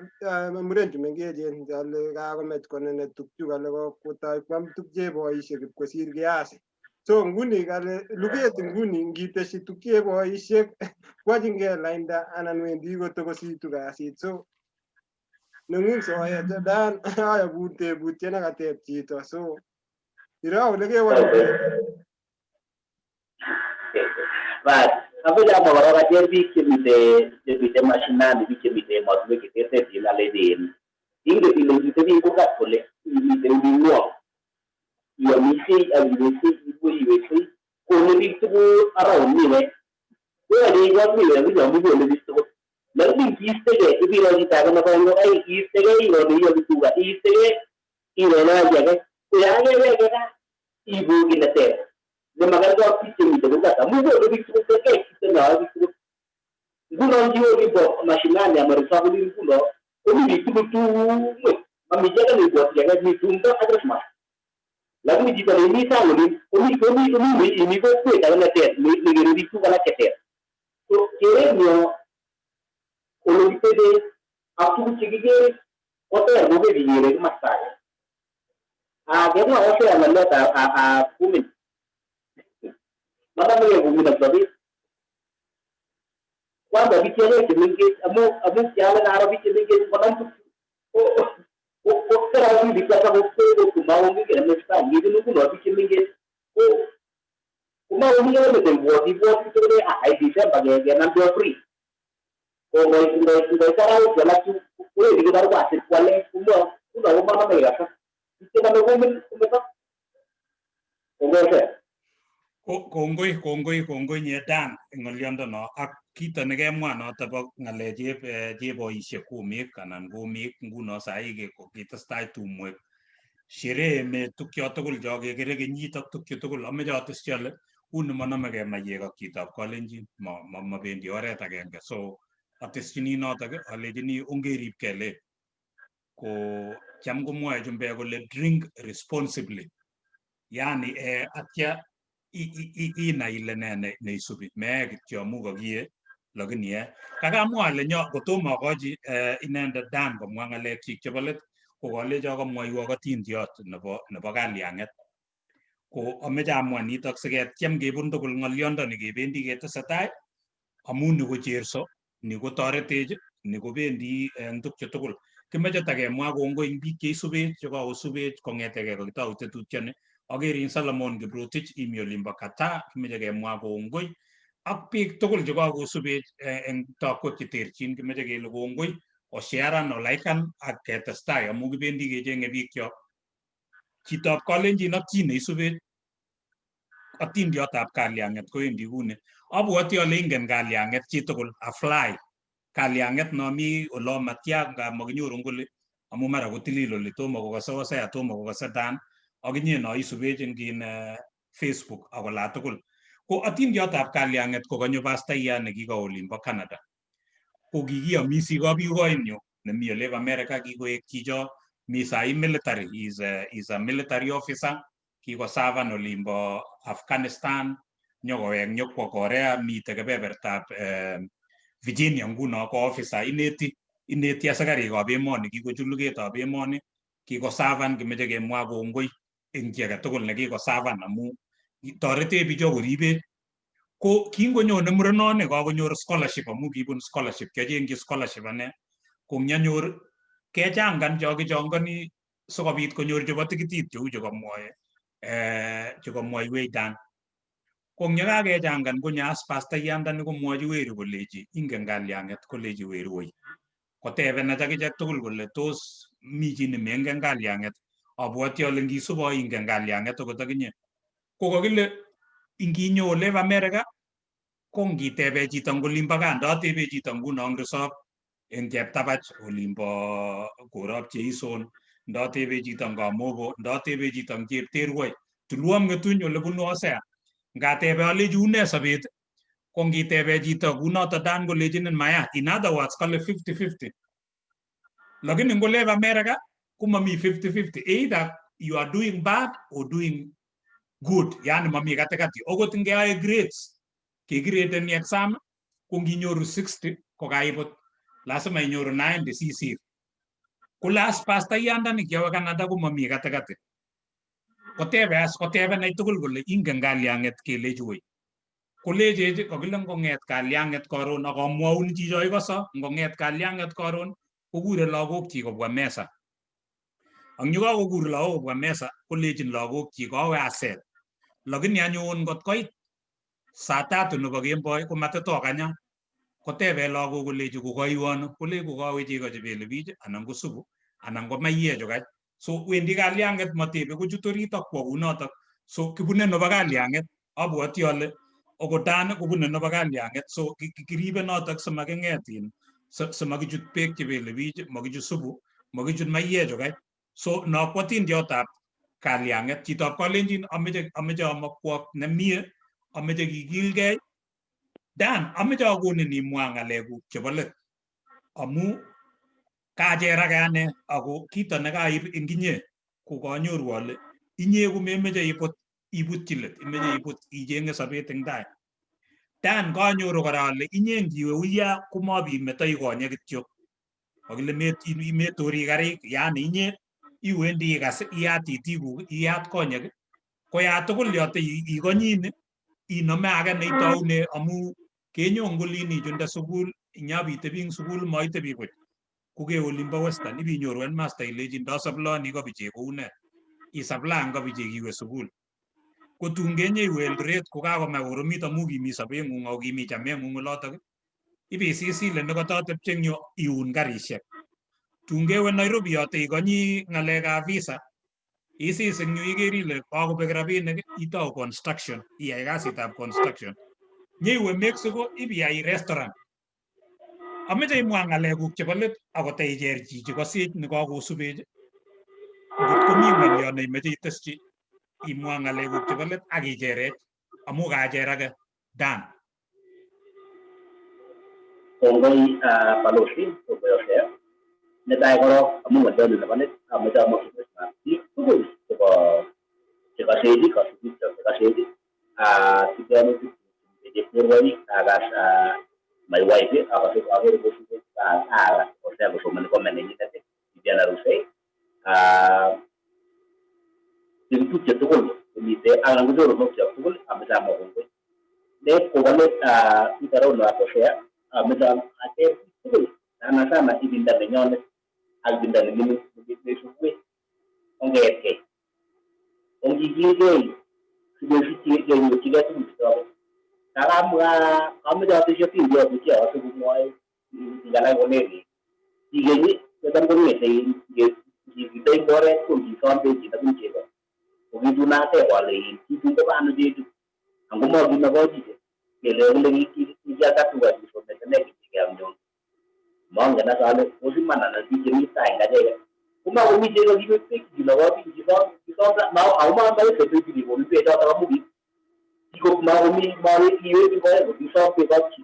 muren chu mengechen kale kakomech konenet tukchu kale kokotoi kwam tukcheboishek ipkosir kiasi. So nguni kale luget nguni ngiteshi tukcheboishek kwachingei lainda anan wendi kotokositu kasit. So neng'ung soet Dan, ayokun tebutiet nekateb chito, so iro ole kewolu. Bas, amoche amwa korok acher biik chemite mashinani, biik chemite emotinwek cheterterchin alechin ingen ile ngitebi eng kurgat kole imite olingwong iomishei ak iweksei ibue iweksei kole biik tugul around miwek koyoche ikot miwek konyamu kole biik tugul, lakini ngiistegei ibiro chito age nebo ngokaik, iistegei iro neiyoki tuga, iistegei iro neyoki age, ko yakeweke gaa ibu kiy neter nemakerkei ak biik chemite kurgat amu kole biik tugul kerkei kito neyoe biik tugul. Nguno ngiwe olimbo mashinani ama resop olin nguno komi biik tugul tumwek, mami chi age neibwoti age, mi tumdo ak Christmas, lakini chito nemi sang olin komi imi kokwet age neter nekere biik tuguk alak cheter. So kerenyo ole kitebe ak tuguk chekikere koter kobendi kikere komasta age. Kemwa Hosea ng'oliotab kumin, manomekei kumin ak sobet. Kwanza biik chechang chemengech amu kiale karo biik chemengech konam ko kera biik kabisa ko komakongen kiy netesetai. Ngibunu nguno biik chemengech ko komakomi kiy nemetoi ibwoti kityo kole ai December kenam free ko ngoit arawek alak chu kowendi kibarua kwale nguno komanomekei kabisa. Biik chenome kumin kometo. Kongoi. Kongoi, kongoi, kongoi nye Dan eng ng'oliondono ak kito nekemwa noto bo ng'alek cheboishek kumik anan kumik nguno sahi kitestai tumwek sherehe emet tukcho tugul cho kekere kenyit ak tukchu tugul. Ameche ateschi ale uni monomekei maiyek ak chitab kalenjin, mabendi oret agenge, so ateschini notok alechini ongeripkei le ko cham komwoe chumbek kole drink responsibly, yani atya inai ile ne neisubi mee kityo amu kakie. Lakini kakamwa ale nyo kotomo akochi inendet Dan komwa ng'alekchik chebo let, ko kalecho komwoiwo atindiot nebo kalyang'et. Ko ameche amwa nitok siketyem kebun tugul ng'olyondoni kebendi ketesetai amu ni ko cherso, ni kotoretech, ni kobendi eng tukche tugul. Kimeche takemwa kongoi eng biik cheisubech, chekakosubech kong'etegei kokitou tetutyoni. Akerin Solomon Kiprotich imi olimbo Qatar, kimeche kemwa kongoi ak biik tugul chekakosubech eng tokwek cheterchin, kimeche kele kongoi, osharan, olaikan ak ketestai amu kibendi kecheng'e biikchok. Chitob kalenjin ak chi neisubech atindiotab kalyang'et kowendi kuni. Abwoti ale ingen kalyang'et chitugul, a fly. Kalyang'et nomi olo matya nga makinyoru ngoli amu mara kotilil oli tomo kokase Hosea, tomo kokase Dan ak inye no isubech eng Facebook ak ola tugul. Ko atindiotab kalyang'et ko kanyo pastaiyat nekikawo olimbo Canada. Ko kikiamisi kapyukoinyu nemi olep America, kikoek chicho mi sai military, is a military officer, kikosavan olimbo Afghanistan, nyokowek nyokwo Korea, mite kebebertab Virginia nguno ko officer, ineti asikarikab emoni, kikochut lugetab emoni, kikosavan, kimeche kemwa kongoi eng chi age tugul nekikosavan amu toretech bicho koribech. Ko kingonyone murenoni kakonyor scholarship amu kibun scholarship, kiachengchi scholarship ane, ko nyanyor kechangan cho kichongoni sikobit konyor chebo tikitit cheu chekamwoe chekamwoiwech Dan. Ko eng yekakechangan konyo as pastaiyandani komwochi weri kolechi ingen kalyang'et, kolechi weri woi. Kotebenech akichek tugul kole tos mi chi nemengen kalyang'et. Abwoti ale ngisubo ingen kalyang'et okot akinye. Ko kakile inginyo olep America ko ngitebe chito eng olimbo gaa, ndatebe chito nguno eng resop eng Cheptabach olimbo korop Cheison, ndatebe chito eng Kamogo, ndatebe chito eng Chepterwoi, tulwom Ng'etuny ole bunu Hosea. Ngatebe alechi une sobet, ko ngitebe chito kunoto Dan kolechinin maya. In other words, kale 50-50. Lakini ngolep America komami 50-50. Either you are doing bad or doing good. Yani mami katikati. Okot ngeyoe grades, kegiredeni exam, ko nginyoru 60 ko kaibut. Lazima inyoru 90 sisir. Kole as pastaiyandani kiawe Canada komami katikati. Kotebe as kotebenech tugul kole ingen kalyang'et kelechi woi. Kolechech kakile ngong'et kalyang'et karon ak amwaun chicho ikoso ngong'et kalyang'et karon kokure lagokchik kobwa mesa. Ang yukakokur lagok kobwa mesa kolechin lagokchik kowe aset. Lakini anyun ngot koit saa tatu nebo kemboi komatetokanya kotebe lagok kolechi kokaiwe ano, kolech kokawe chego chebele bich anan ko supu anan ko maiyek chukach. So wendi kalyang'et matebe kochut orit ak kwo kunotok. So kibune nebo kalyang'et abwoti ale okot Dan kobune nebo kalyang'et. So kiribe notok simaking'et in simakichut beek chebele bich, makichut supu, makichut maiyek chukach. So no ko atindiotab kalyang'et. Chitab kalenjin ameche amakwok nemie, ameche kikilgei. Dan ameche akonin imwa ng'alekuk chebo let amu kacherake ane ako kito nekaib eng inye ko kanyoru ale inye komemeche ibut ibutyi let, imeche ibut icheng'e sobet eng tai. Dan kanyoru kora ale inye ngiwe uya komabimetoi konyek kityo. Kakile metori karik, yani inye iwendi ikas iyat itikuk, iyat konyek, ko ya tugul yote ikonyini inome age neitoune amu kenyo ngolin ichunde sukul nyabitebi eng sukul maitebi buch kokewe olimbo Western ibinyoru headmaster ilechi ndasaplani kobichek koune isaplan kobichek iwe sukul. Ko tun kenyeiwe Eldoret kokakomach koromit amu kimi sobeng'ung ako kimi chameng'ung olotok ibisis ile nekatotepche eng yu iun karishek. Tun kewe Nairobi yote ikonyi ng'alekab visa isis eng yu iker ile kakobek rabinik itou construction iyai kasitab construction. Nyeiwe Mexico ibiyai restaurant. Ameche imwa ng'alekuk chebo let akoteicher chichi kosich nekakosubech. Ngot komi ng'olyo neimeche iteschi imwa ng'alekuk chebo let ak icherech amu kacherake Dan. Kongoi balozi, kongoi Hosea. Netai korok amu ng'olyoni nebo let amoche amwa biik tugul chebo chekosech kasubikyok chekosech tilyanutik chepterwoik akas My wife akase akere kosubech Hosea kosomoni kome nenyinet Viviana Rusei chekitupche tugul komite anan ko choronokchok tugul ameche amwa kongoi. Ne kokalet Peter Rono ak Hosea ameche ateb tugul sana sana ibinda nenyonet ak ibinda neming'in neisubwech ongeetkei ongikilgei sikesich kenyorchigei tuguchutok. Kakamwa kameche atesyi atindiot nekiakase komwoe biik alak kolen kikeny kocham kong'ete ngitei eng oret ko ngisom beek kinobin chego ko kitun ateb ale kitun koba ano chechu angomakinokoi chiche kele kile kikialda tuga kisomesane keam nyon mongen as ale tos iman anan biik chemi tai eng acheket komakomi chego kibet beek kinokoi biik kisom ako maise beek chekikonu bechotok amu makomi iwendi oret kokisom beek ak chi.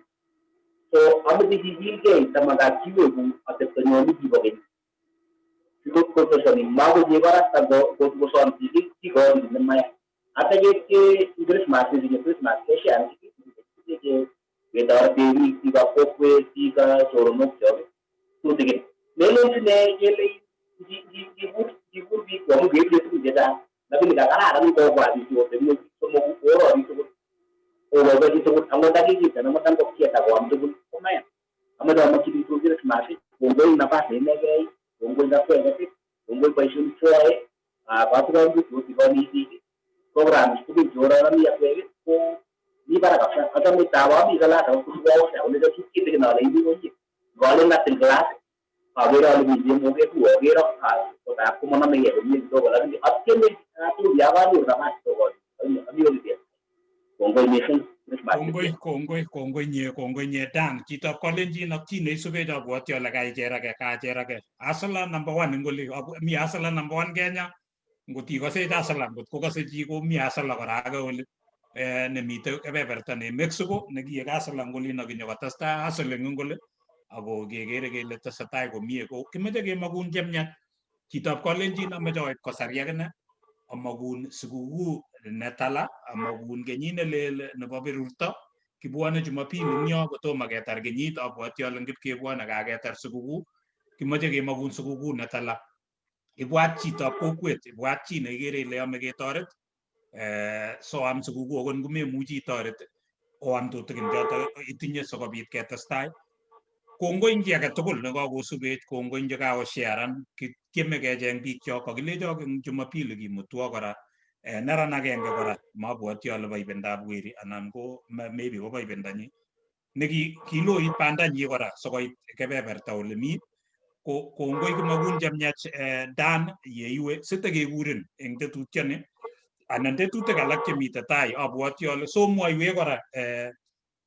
So ameche kikilgei tamakat kiweku ateptonyo nekibo keny sikotesoni makonye barak kosom chii kikochin kit nemaya. Ata ke Christmas ketinye Christmas keshean ketoretech biik biikab kokwet biik choronokchok tutikin. Melen sine kele ngikur biik amu keipche tugun chechang lakini kakararan kobwa biik chikotebi somoku orori tugul oboibochi tugul angot ndakikiten angot nda ngokiet akoam tugul komaya. Amoche amokyi biik tugul Christmas kongoi nafas neinegei kongoi akweket kongoi boisionik cheoyoe katigon biik cheotikoni biik programs tugul cheororoni akwek ko mi barak kabisa. Achame tab ami class ako kosubwo olecho chut kitikin ale imi komie. Ngalen atil class akere ale mi chemoket tu akere kotab komonomegei komie kidogo lakini atieme tugul ya kanyoru nafas kidogo ami olitet. Kongoi missing Christmas. Kongoi kongoi kongoi nye kongoi nye Dan chitab kalenjin ak chi neisubech abwoti ale kaicherake kacherake Asala number one eng oli mi Asala number one Kenya ngot ikosech Asala ngot kokose chi komi Asala kora ake oli nemite kebeberta ne Mexico nekiek Asala eng olin akinyo kotestai hustling eng oli ako kekere kele tesetai komie ko kimoche kemakun chemiach chitab kalenjin amoche oit kasari akine amakun sikukuu netala amakun kenyit nelel nebo berurto kibwone Jumapili eng yo kotomo ketar kenyit abwoti ale ngipkebwone kaketar sikukuu kimoche kemakun sikukuu netala ibwat chitab kokwet ibwat chi neikere ile yome ketoret soam sikukuu akot ngomemuchi itoret oam tutikin choto itinye sikobit ketestai. Kongoi eng chi age tugul nekakosubech kongoi eng chekakoshearan kityeme kecheng biikchok kakilechok eng Jumapili kimutwo kora neran agenge kora mabwoti ale bo ibindab weri anan ko maybe kobo ibindanyi nekiloit bandanyi kora sikoit kebeberta ole mi ko kongoi kimakun chemiach Dan yeiwe sitekekurin eng tetutyoni anan tetutik alak chemite tai abwoti ale somwoiwech kora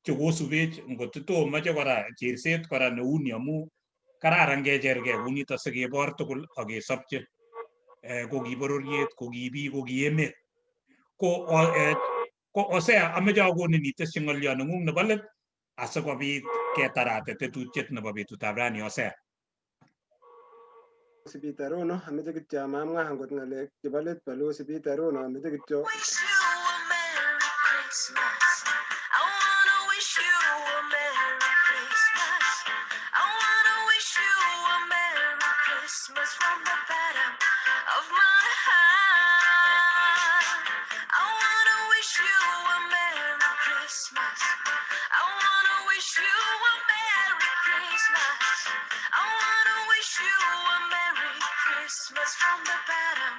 chekosubech ngot tomoche kora cherset kora neuni amu kararan kechergei kounito sikebor tugul ak kesopche ko ki bororiet ko ki biik ko ki emet ko Hosea amoche akonin itesyi ng'olyo neng'ung nebo let asikobit ketarate tetutiet nebo betutab rani Hosea. Peter Rono ameche kityo amamwa angot ng'alek chebo let Balozi Peter Rono ameche kityo Wish you a Merry Christmas. I wanna wish you a Merry Christmas. I wanna wish you a Merry Christmas from the bottom of my heart. I wanna wish you a Merry Christmas. I wanna wish you a Merry Christmas. I wanna wish you a Merry Christmas from the bottom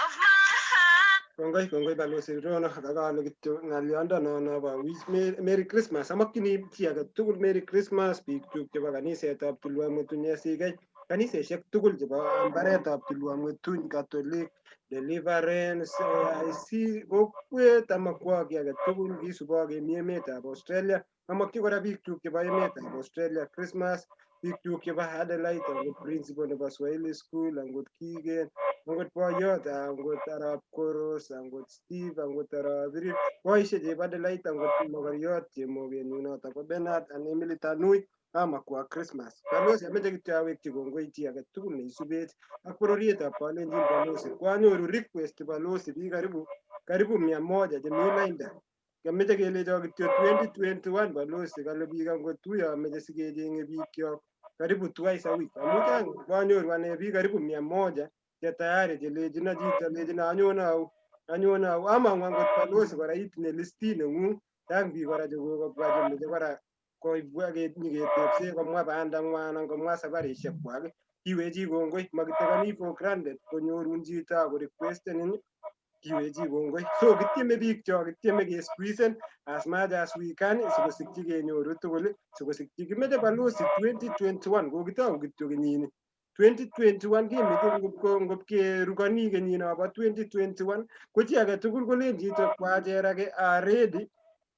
of my heart. Kongoi kongoi Balozi Rono ak akale kityo ng'olyondo nobo wish Merry Christmas amokyini chi age tugul Merry Christmas biikchuk chebo kanisetab Tulwab Ng'etuny ACK kanisosiek tugul chebo mbaretab Tulwab Ng'etuny Catholic Deliverance AIC kokwet amokwok kiy age tugul kisubok kemi emetab Australia amokyi kora biikchuk chebo emetab Australia Christmas biikchuk chebo Adelaide angot principal nebo Swahili School angot Kigen angot boyot angot arap Koros angot Steve angot arap Birir boisiek chebo Adelaide angot mokoriot chemokenyun notok ko Bernard and Emily Tanui amakwak Christmas. Balozi ameche kityo awekyi kongoi chi age tugul neisubech ak bororietab Kalenjin Balozi. Kwanyoru request Balozi biik karibu 100 chemi lainda. Kameche kelecho kityo 2021 balozi kale biik angot tuyo meche sikecheng'e biikyok karibu twice a week amu chang konyoru ane biik karibu 100 che tayari chelechino chito lechino anyone au anyone au among'u angot balozi kora itinye listit neng'ung. Chang biik kora chekokobwa chemeche kora koibwa nyiketepse komwa bandang'wa anan komwa safarishek kwak. Kiwechi kongoi, makitekoni for granted konyorun chito ako requestenin, kiwechi kongoi. So kityeme biikchok, kityeme kesqueezen as much as we can sikosikyi kenyoru tugul, sikosikyi kimeche balozi 2021 kokitou kityo kenyini 2021 kemeche ngopkerukoni kenyinobo 2021 ko chi age tugul kolen chito kwacherake a ready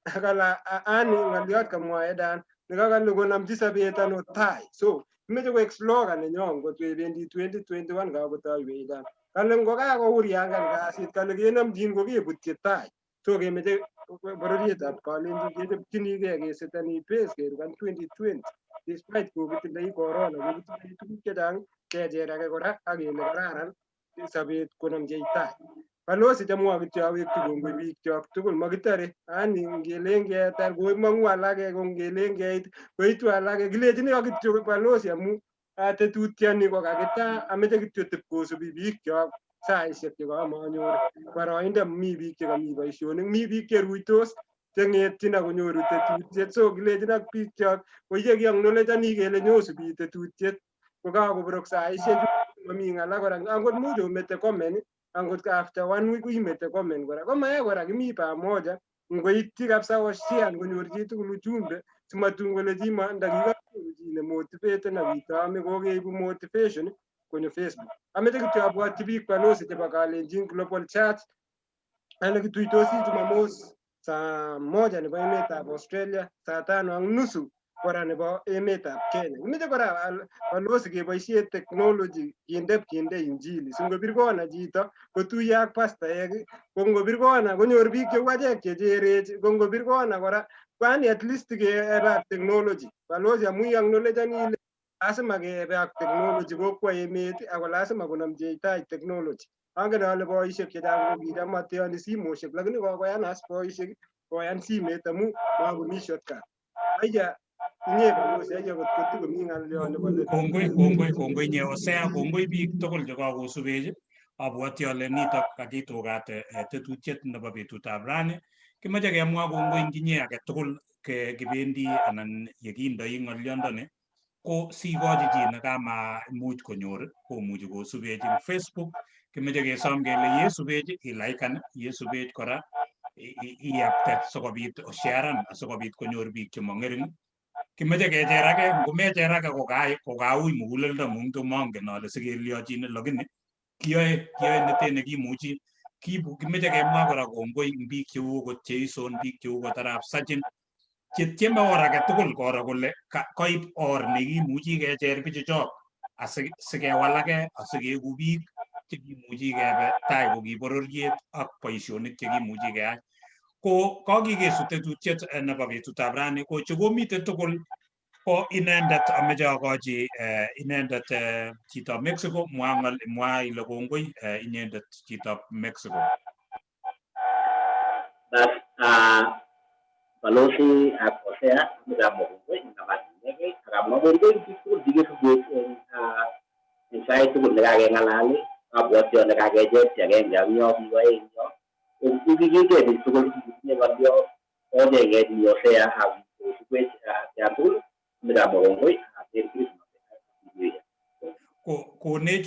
akala ani ng'oliot kamwae Dan nekakale konomchi sobet ano tai. So kimeche koek slogan nenyo ngot kebendi 2021 kakotoi Dan kale ngokakouryangan kasit kale kenomchin kokebutyi tai. So kemeche bororietab Kalenjin kechopchinigei kesetani pace kerukan 2020 despite kokitindoi corona, kokitindoi tuguk chechang kecherake kora ak kele kararan sobet konomchei tai. Balozi chamwa kityo awekchi kongoi biikchok tugul makitore ani ngelen ketar komong'u alake ko ngelen keit koitu alake kilechini yo kityo balozi amu tetutyoni kokakitaa ameche kityo tip kosubi biikchok saisiek chekamanyor boroindo. Mi biik chekami boisionik, mi biik cheruitos cheng'etyin akonyoru tetutiet. So kilechin ak biikchok koye kiacknowledgeni kele nyosubi tetutiet kokakoborok saisiechu mami ng'ala kora angot much omete comment angot after one week imete comment kora komaya kora kimi pamoja ngoityi kabisa oshean konyor chitugul ujumbe simatun kole chi ndakikanyoru chi ne motivated akitome kokeibu motivation konyo Facebook. Ameche kityo abwotyi biik balozi chebo Kalenjin Global Church ale kituitosi Jumamos saa 1 nebo emetab Australia, saa 5:30 kora nebo emetab Kenya. Kimeche kora balozi keboisie technology kinde injili singobir kona chito kotuiyo ak pastaek, ko ngobir kona konyor biik cheu achek checherech, ko ngobir kona kora kwani at least kebe ak technology balozi amu iacknowledgeni ile lazima kebe ak technology kokwo emet ako lazima konomchei tai technology. Angen ale boisiek chechang ko kicham mateyoni simoshek lakini kokoyan as boisiek koyan simet amu makomi shortcut. Aya inye balozi, aya kot kotokomi ng'alyo nebo let. Kongoi, kongoi, kongoi inye Hosea, kongoi biik tugul chekakosubech. Abwoti ale nitok kakitugat tetutiet nebo betutab rani. Kimoche kemwa kongoi ing inye age tugul kibendi anan yekindoi ng'olyondoni ko sikochi chi nekamaimuch konyor komuchi kosubech eng Facebook. Kimoche kesom kele yesubech ilaikan, yesubech kora iyapte sikobit osharan asikobit konyor biik chemong'ering. Kimoche kecherake, ngomecherake kokaui muguleldo ng'ung tomongen ale sikelyochin lakini kiyoe nete nekimuchi. Kimoche kemwa kora kongoi eng biik cheu okot Jason, biik cheu okot arap Sachin chetieme or age tugul koro kole koib or nekimuchi kecher bichuchok asikewalake asikeku biik chekimuchi kebe tai ko ki bororiet ak boisionik chekimuchi keyai. Ko kakikesu tetutiet nebo betutab rani ko chekomite tugul ko inendet ameche akochi inendet chitab Mexico mwa ile kongoi inendet chitab Mexico. Bas balozi ak Hosea ameche amwa kongoi eng nabas inegei ak amwa kongoi biik tugul chekisubwech eng sait tugul nekakeng'alal. Abwoti ale kakecher chi agenge ak yo biik oeng yo kokikigei biik tugul kitinye ng'olyo ocheng'et mi Hosea ak kosubwech atkan tugul. Ameche amwa kongoi ak Merry Christmas ak Happy New Year.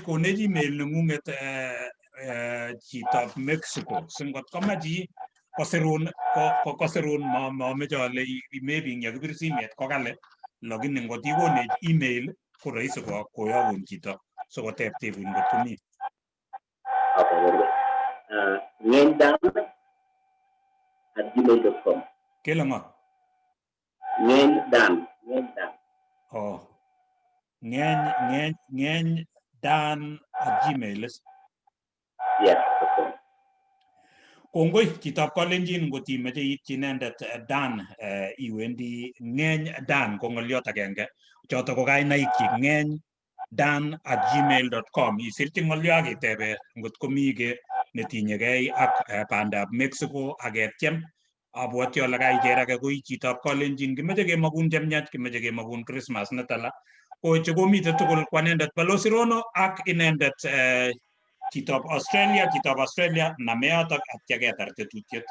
Konech email neng'ung'et chitab Mexico singot komach chi kosirun kosirun mameche ale maybe ing yekibir simet ko kali lakini ngot ikonech email ko rahisi koyokun chito sikoteb tebut ngot komi. Okay, kongoi. ngenydan@gmail.com. Kele ng'o? Ngeny Dan, Ngeny Dan. Oh. Ngeny dan @gmail is. Yes, .com. Kongoi chitab Kalenjin ngot imeche iityi inendet Dan iwendi ngeny Dan ko ng'olyot agenge choto ko kainaikyik ngeny dan@gmail.com isirchi ng'olyo ak itebe ngot komi kiy netinyegei ak bandab Mexico ak ketyem Abwoti ale kaiker age koi chitab Kalenjin, kimeche kemakun chemiach, kimeche kemakun Christmas netala. Ko chekomite tugul ko anendet Balozi Rono ak inendet chitab Australia, chitab Australia name yotok atya ketar tetutiet.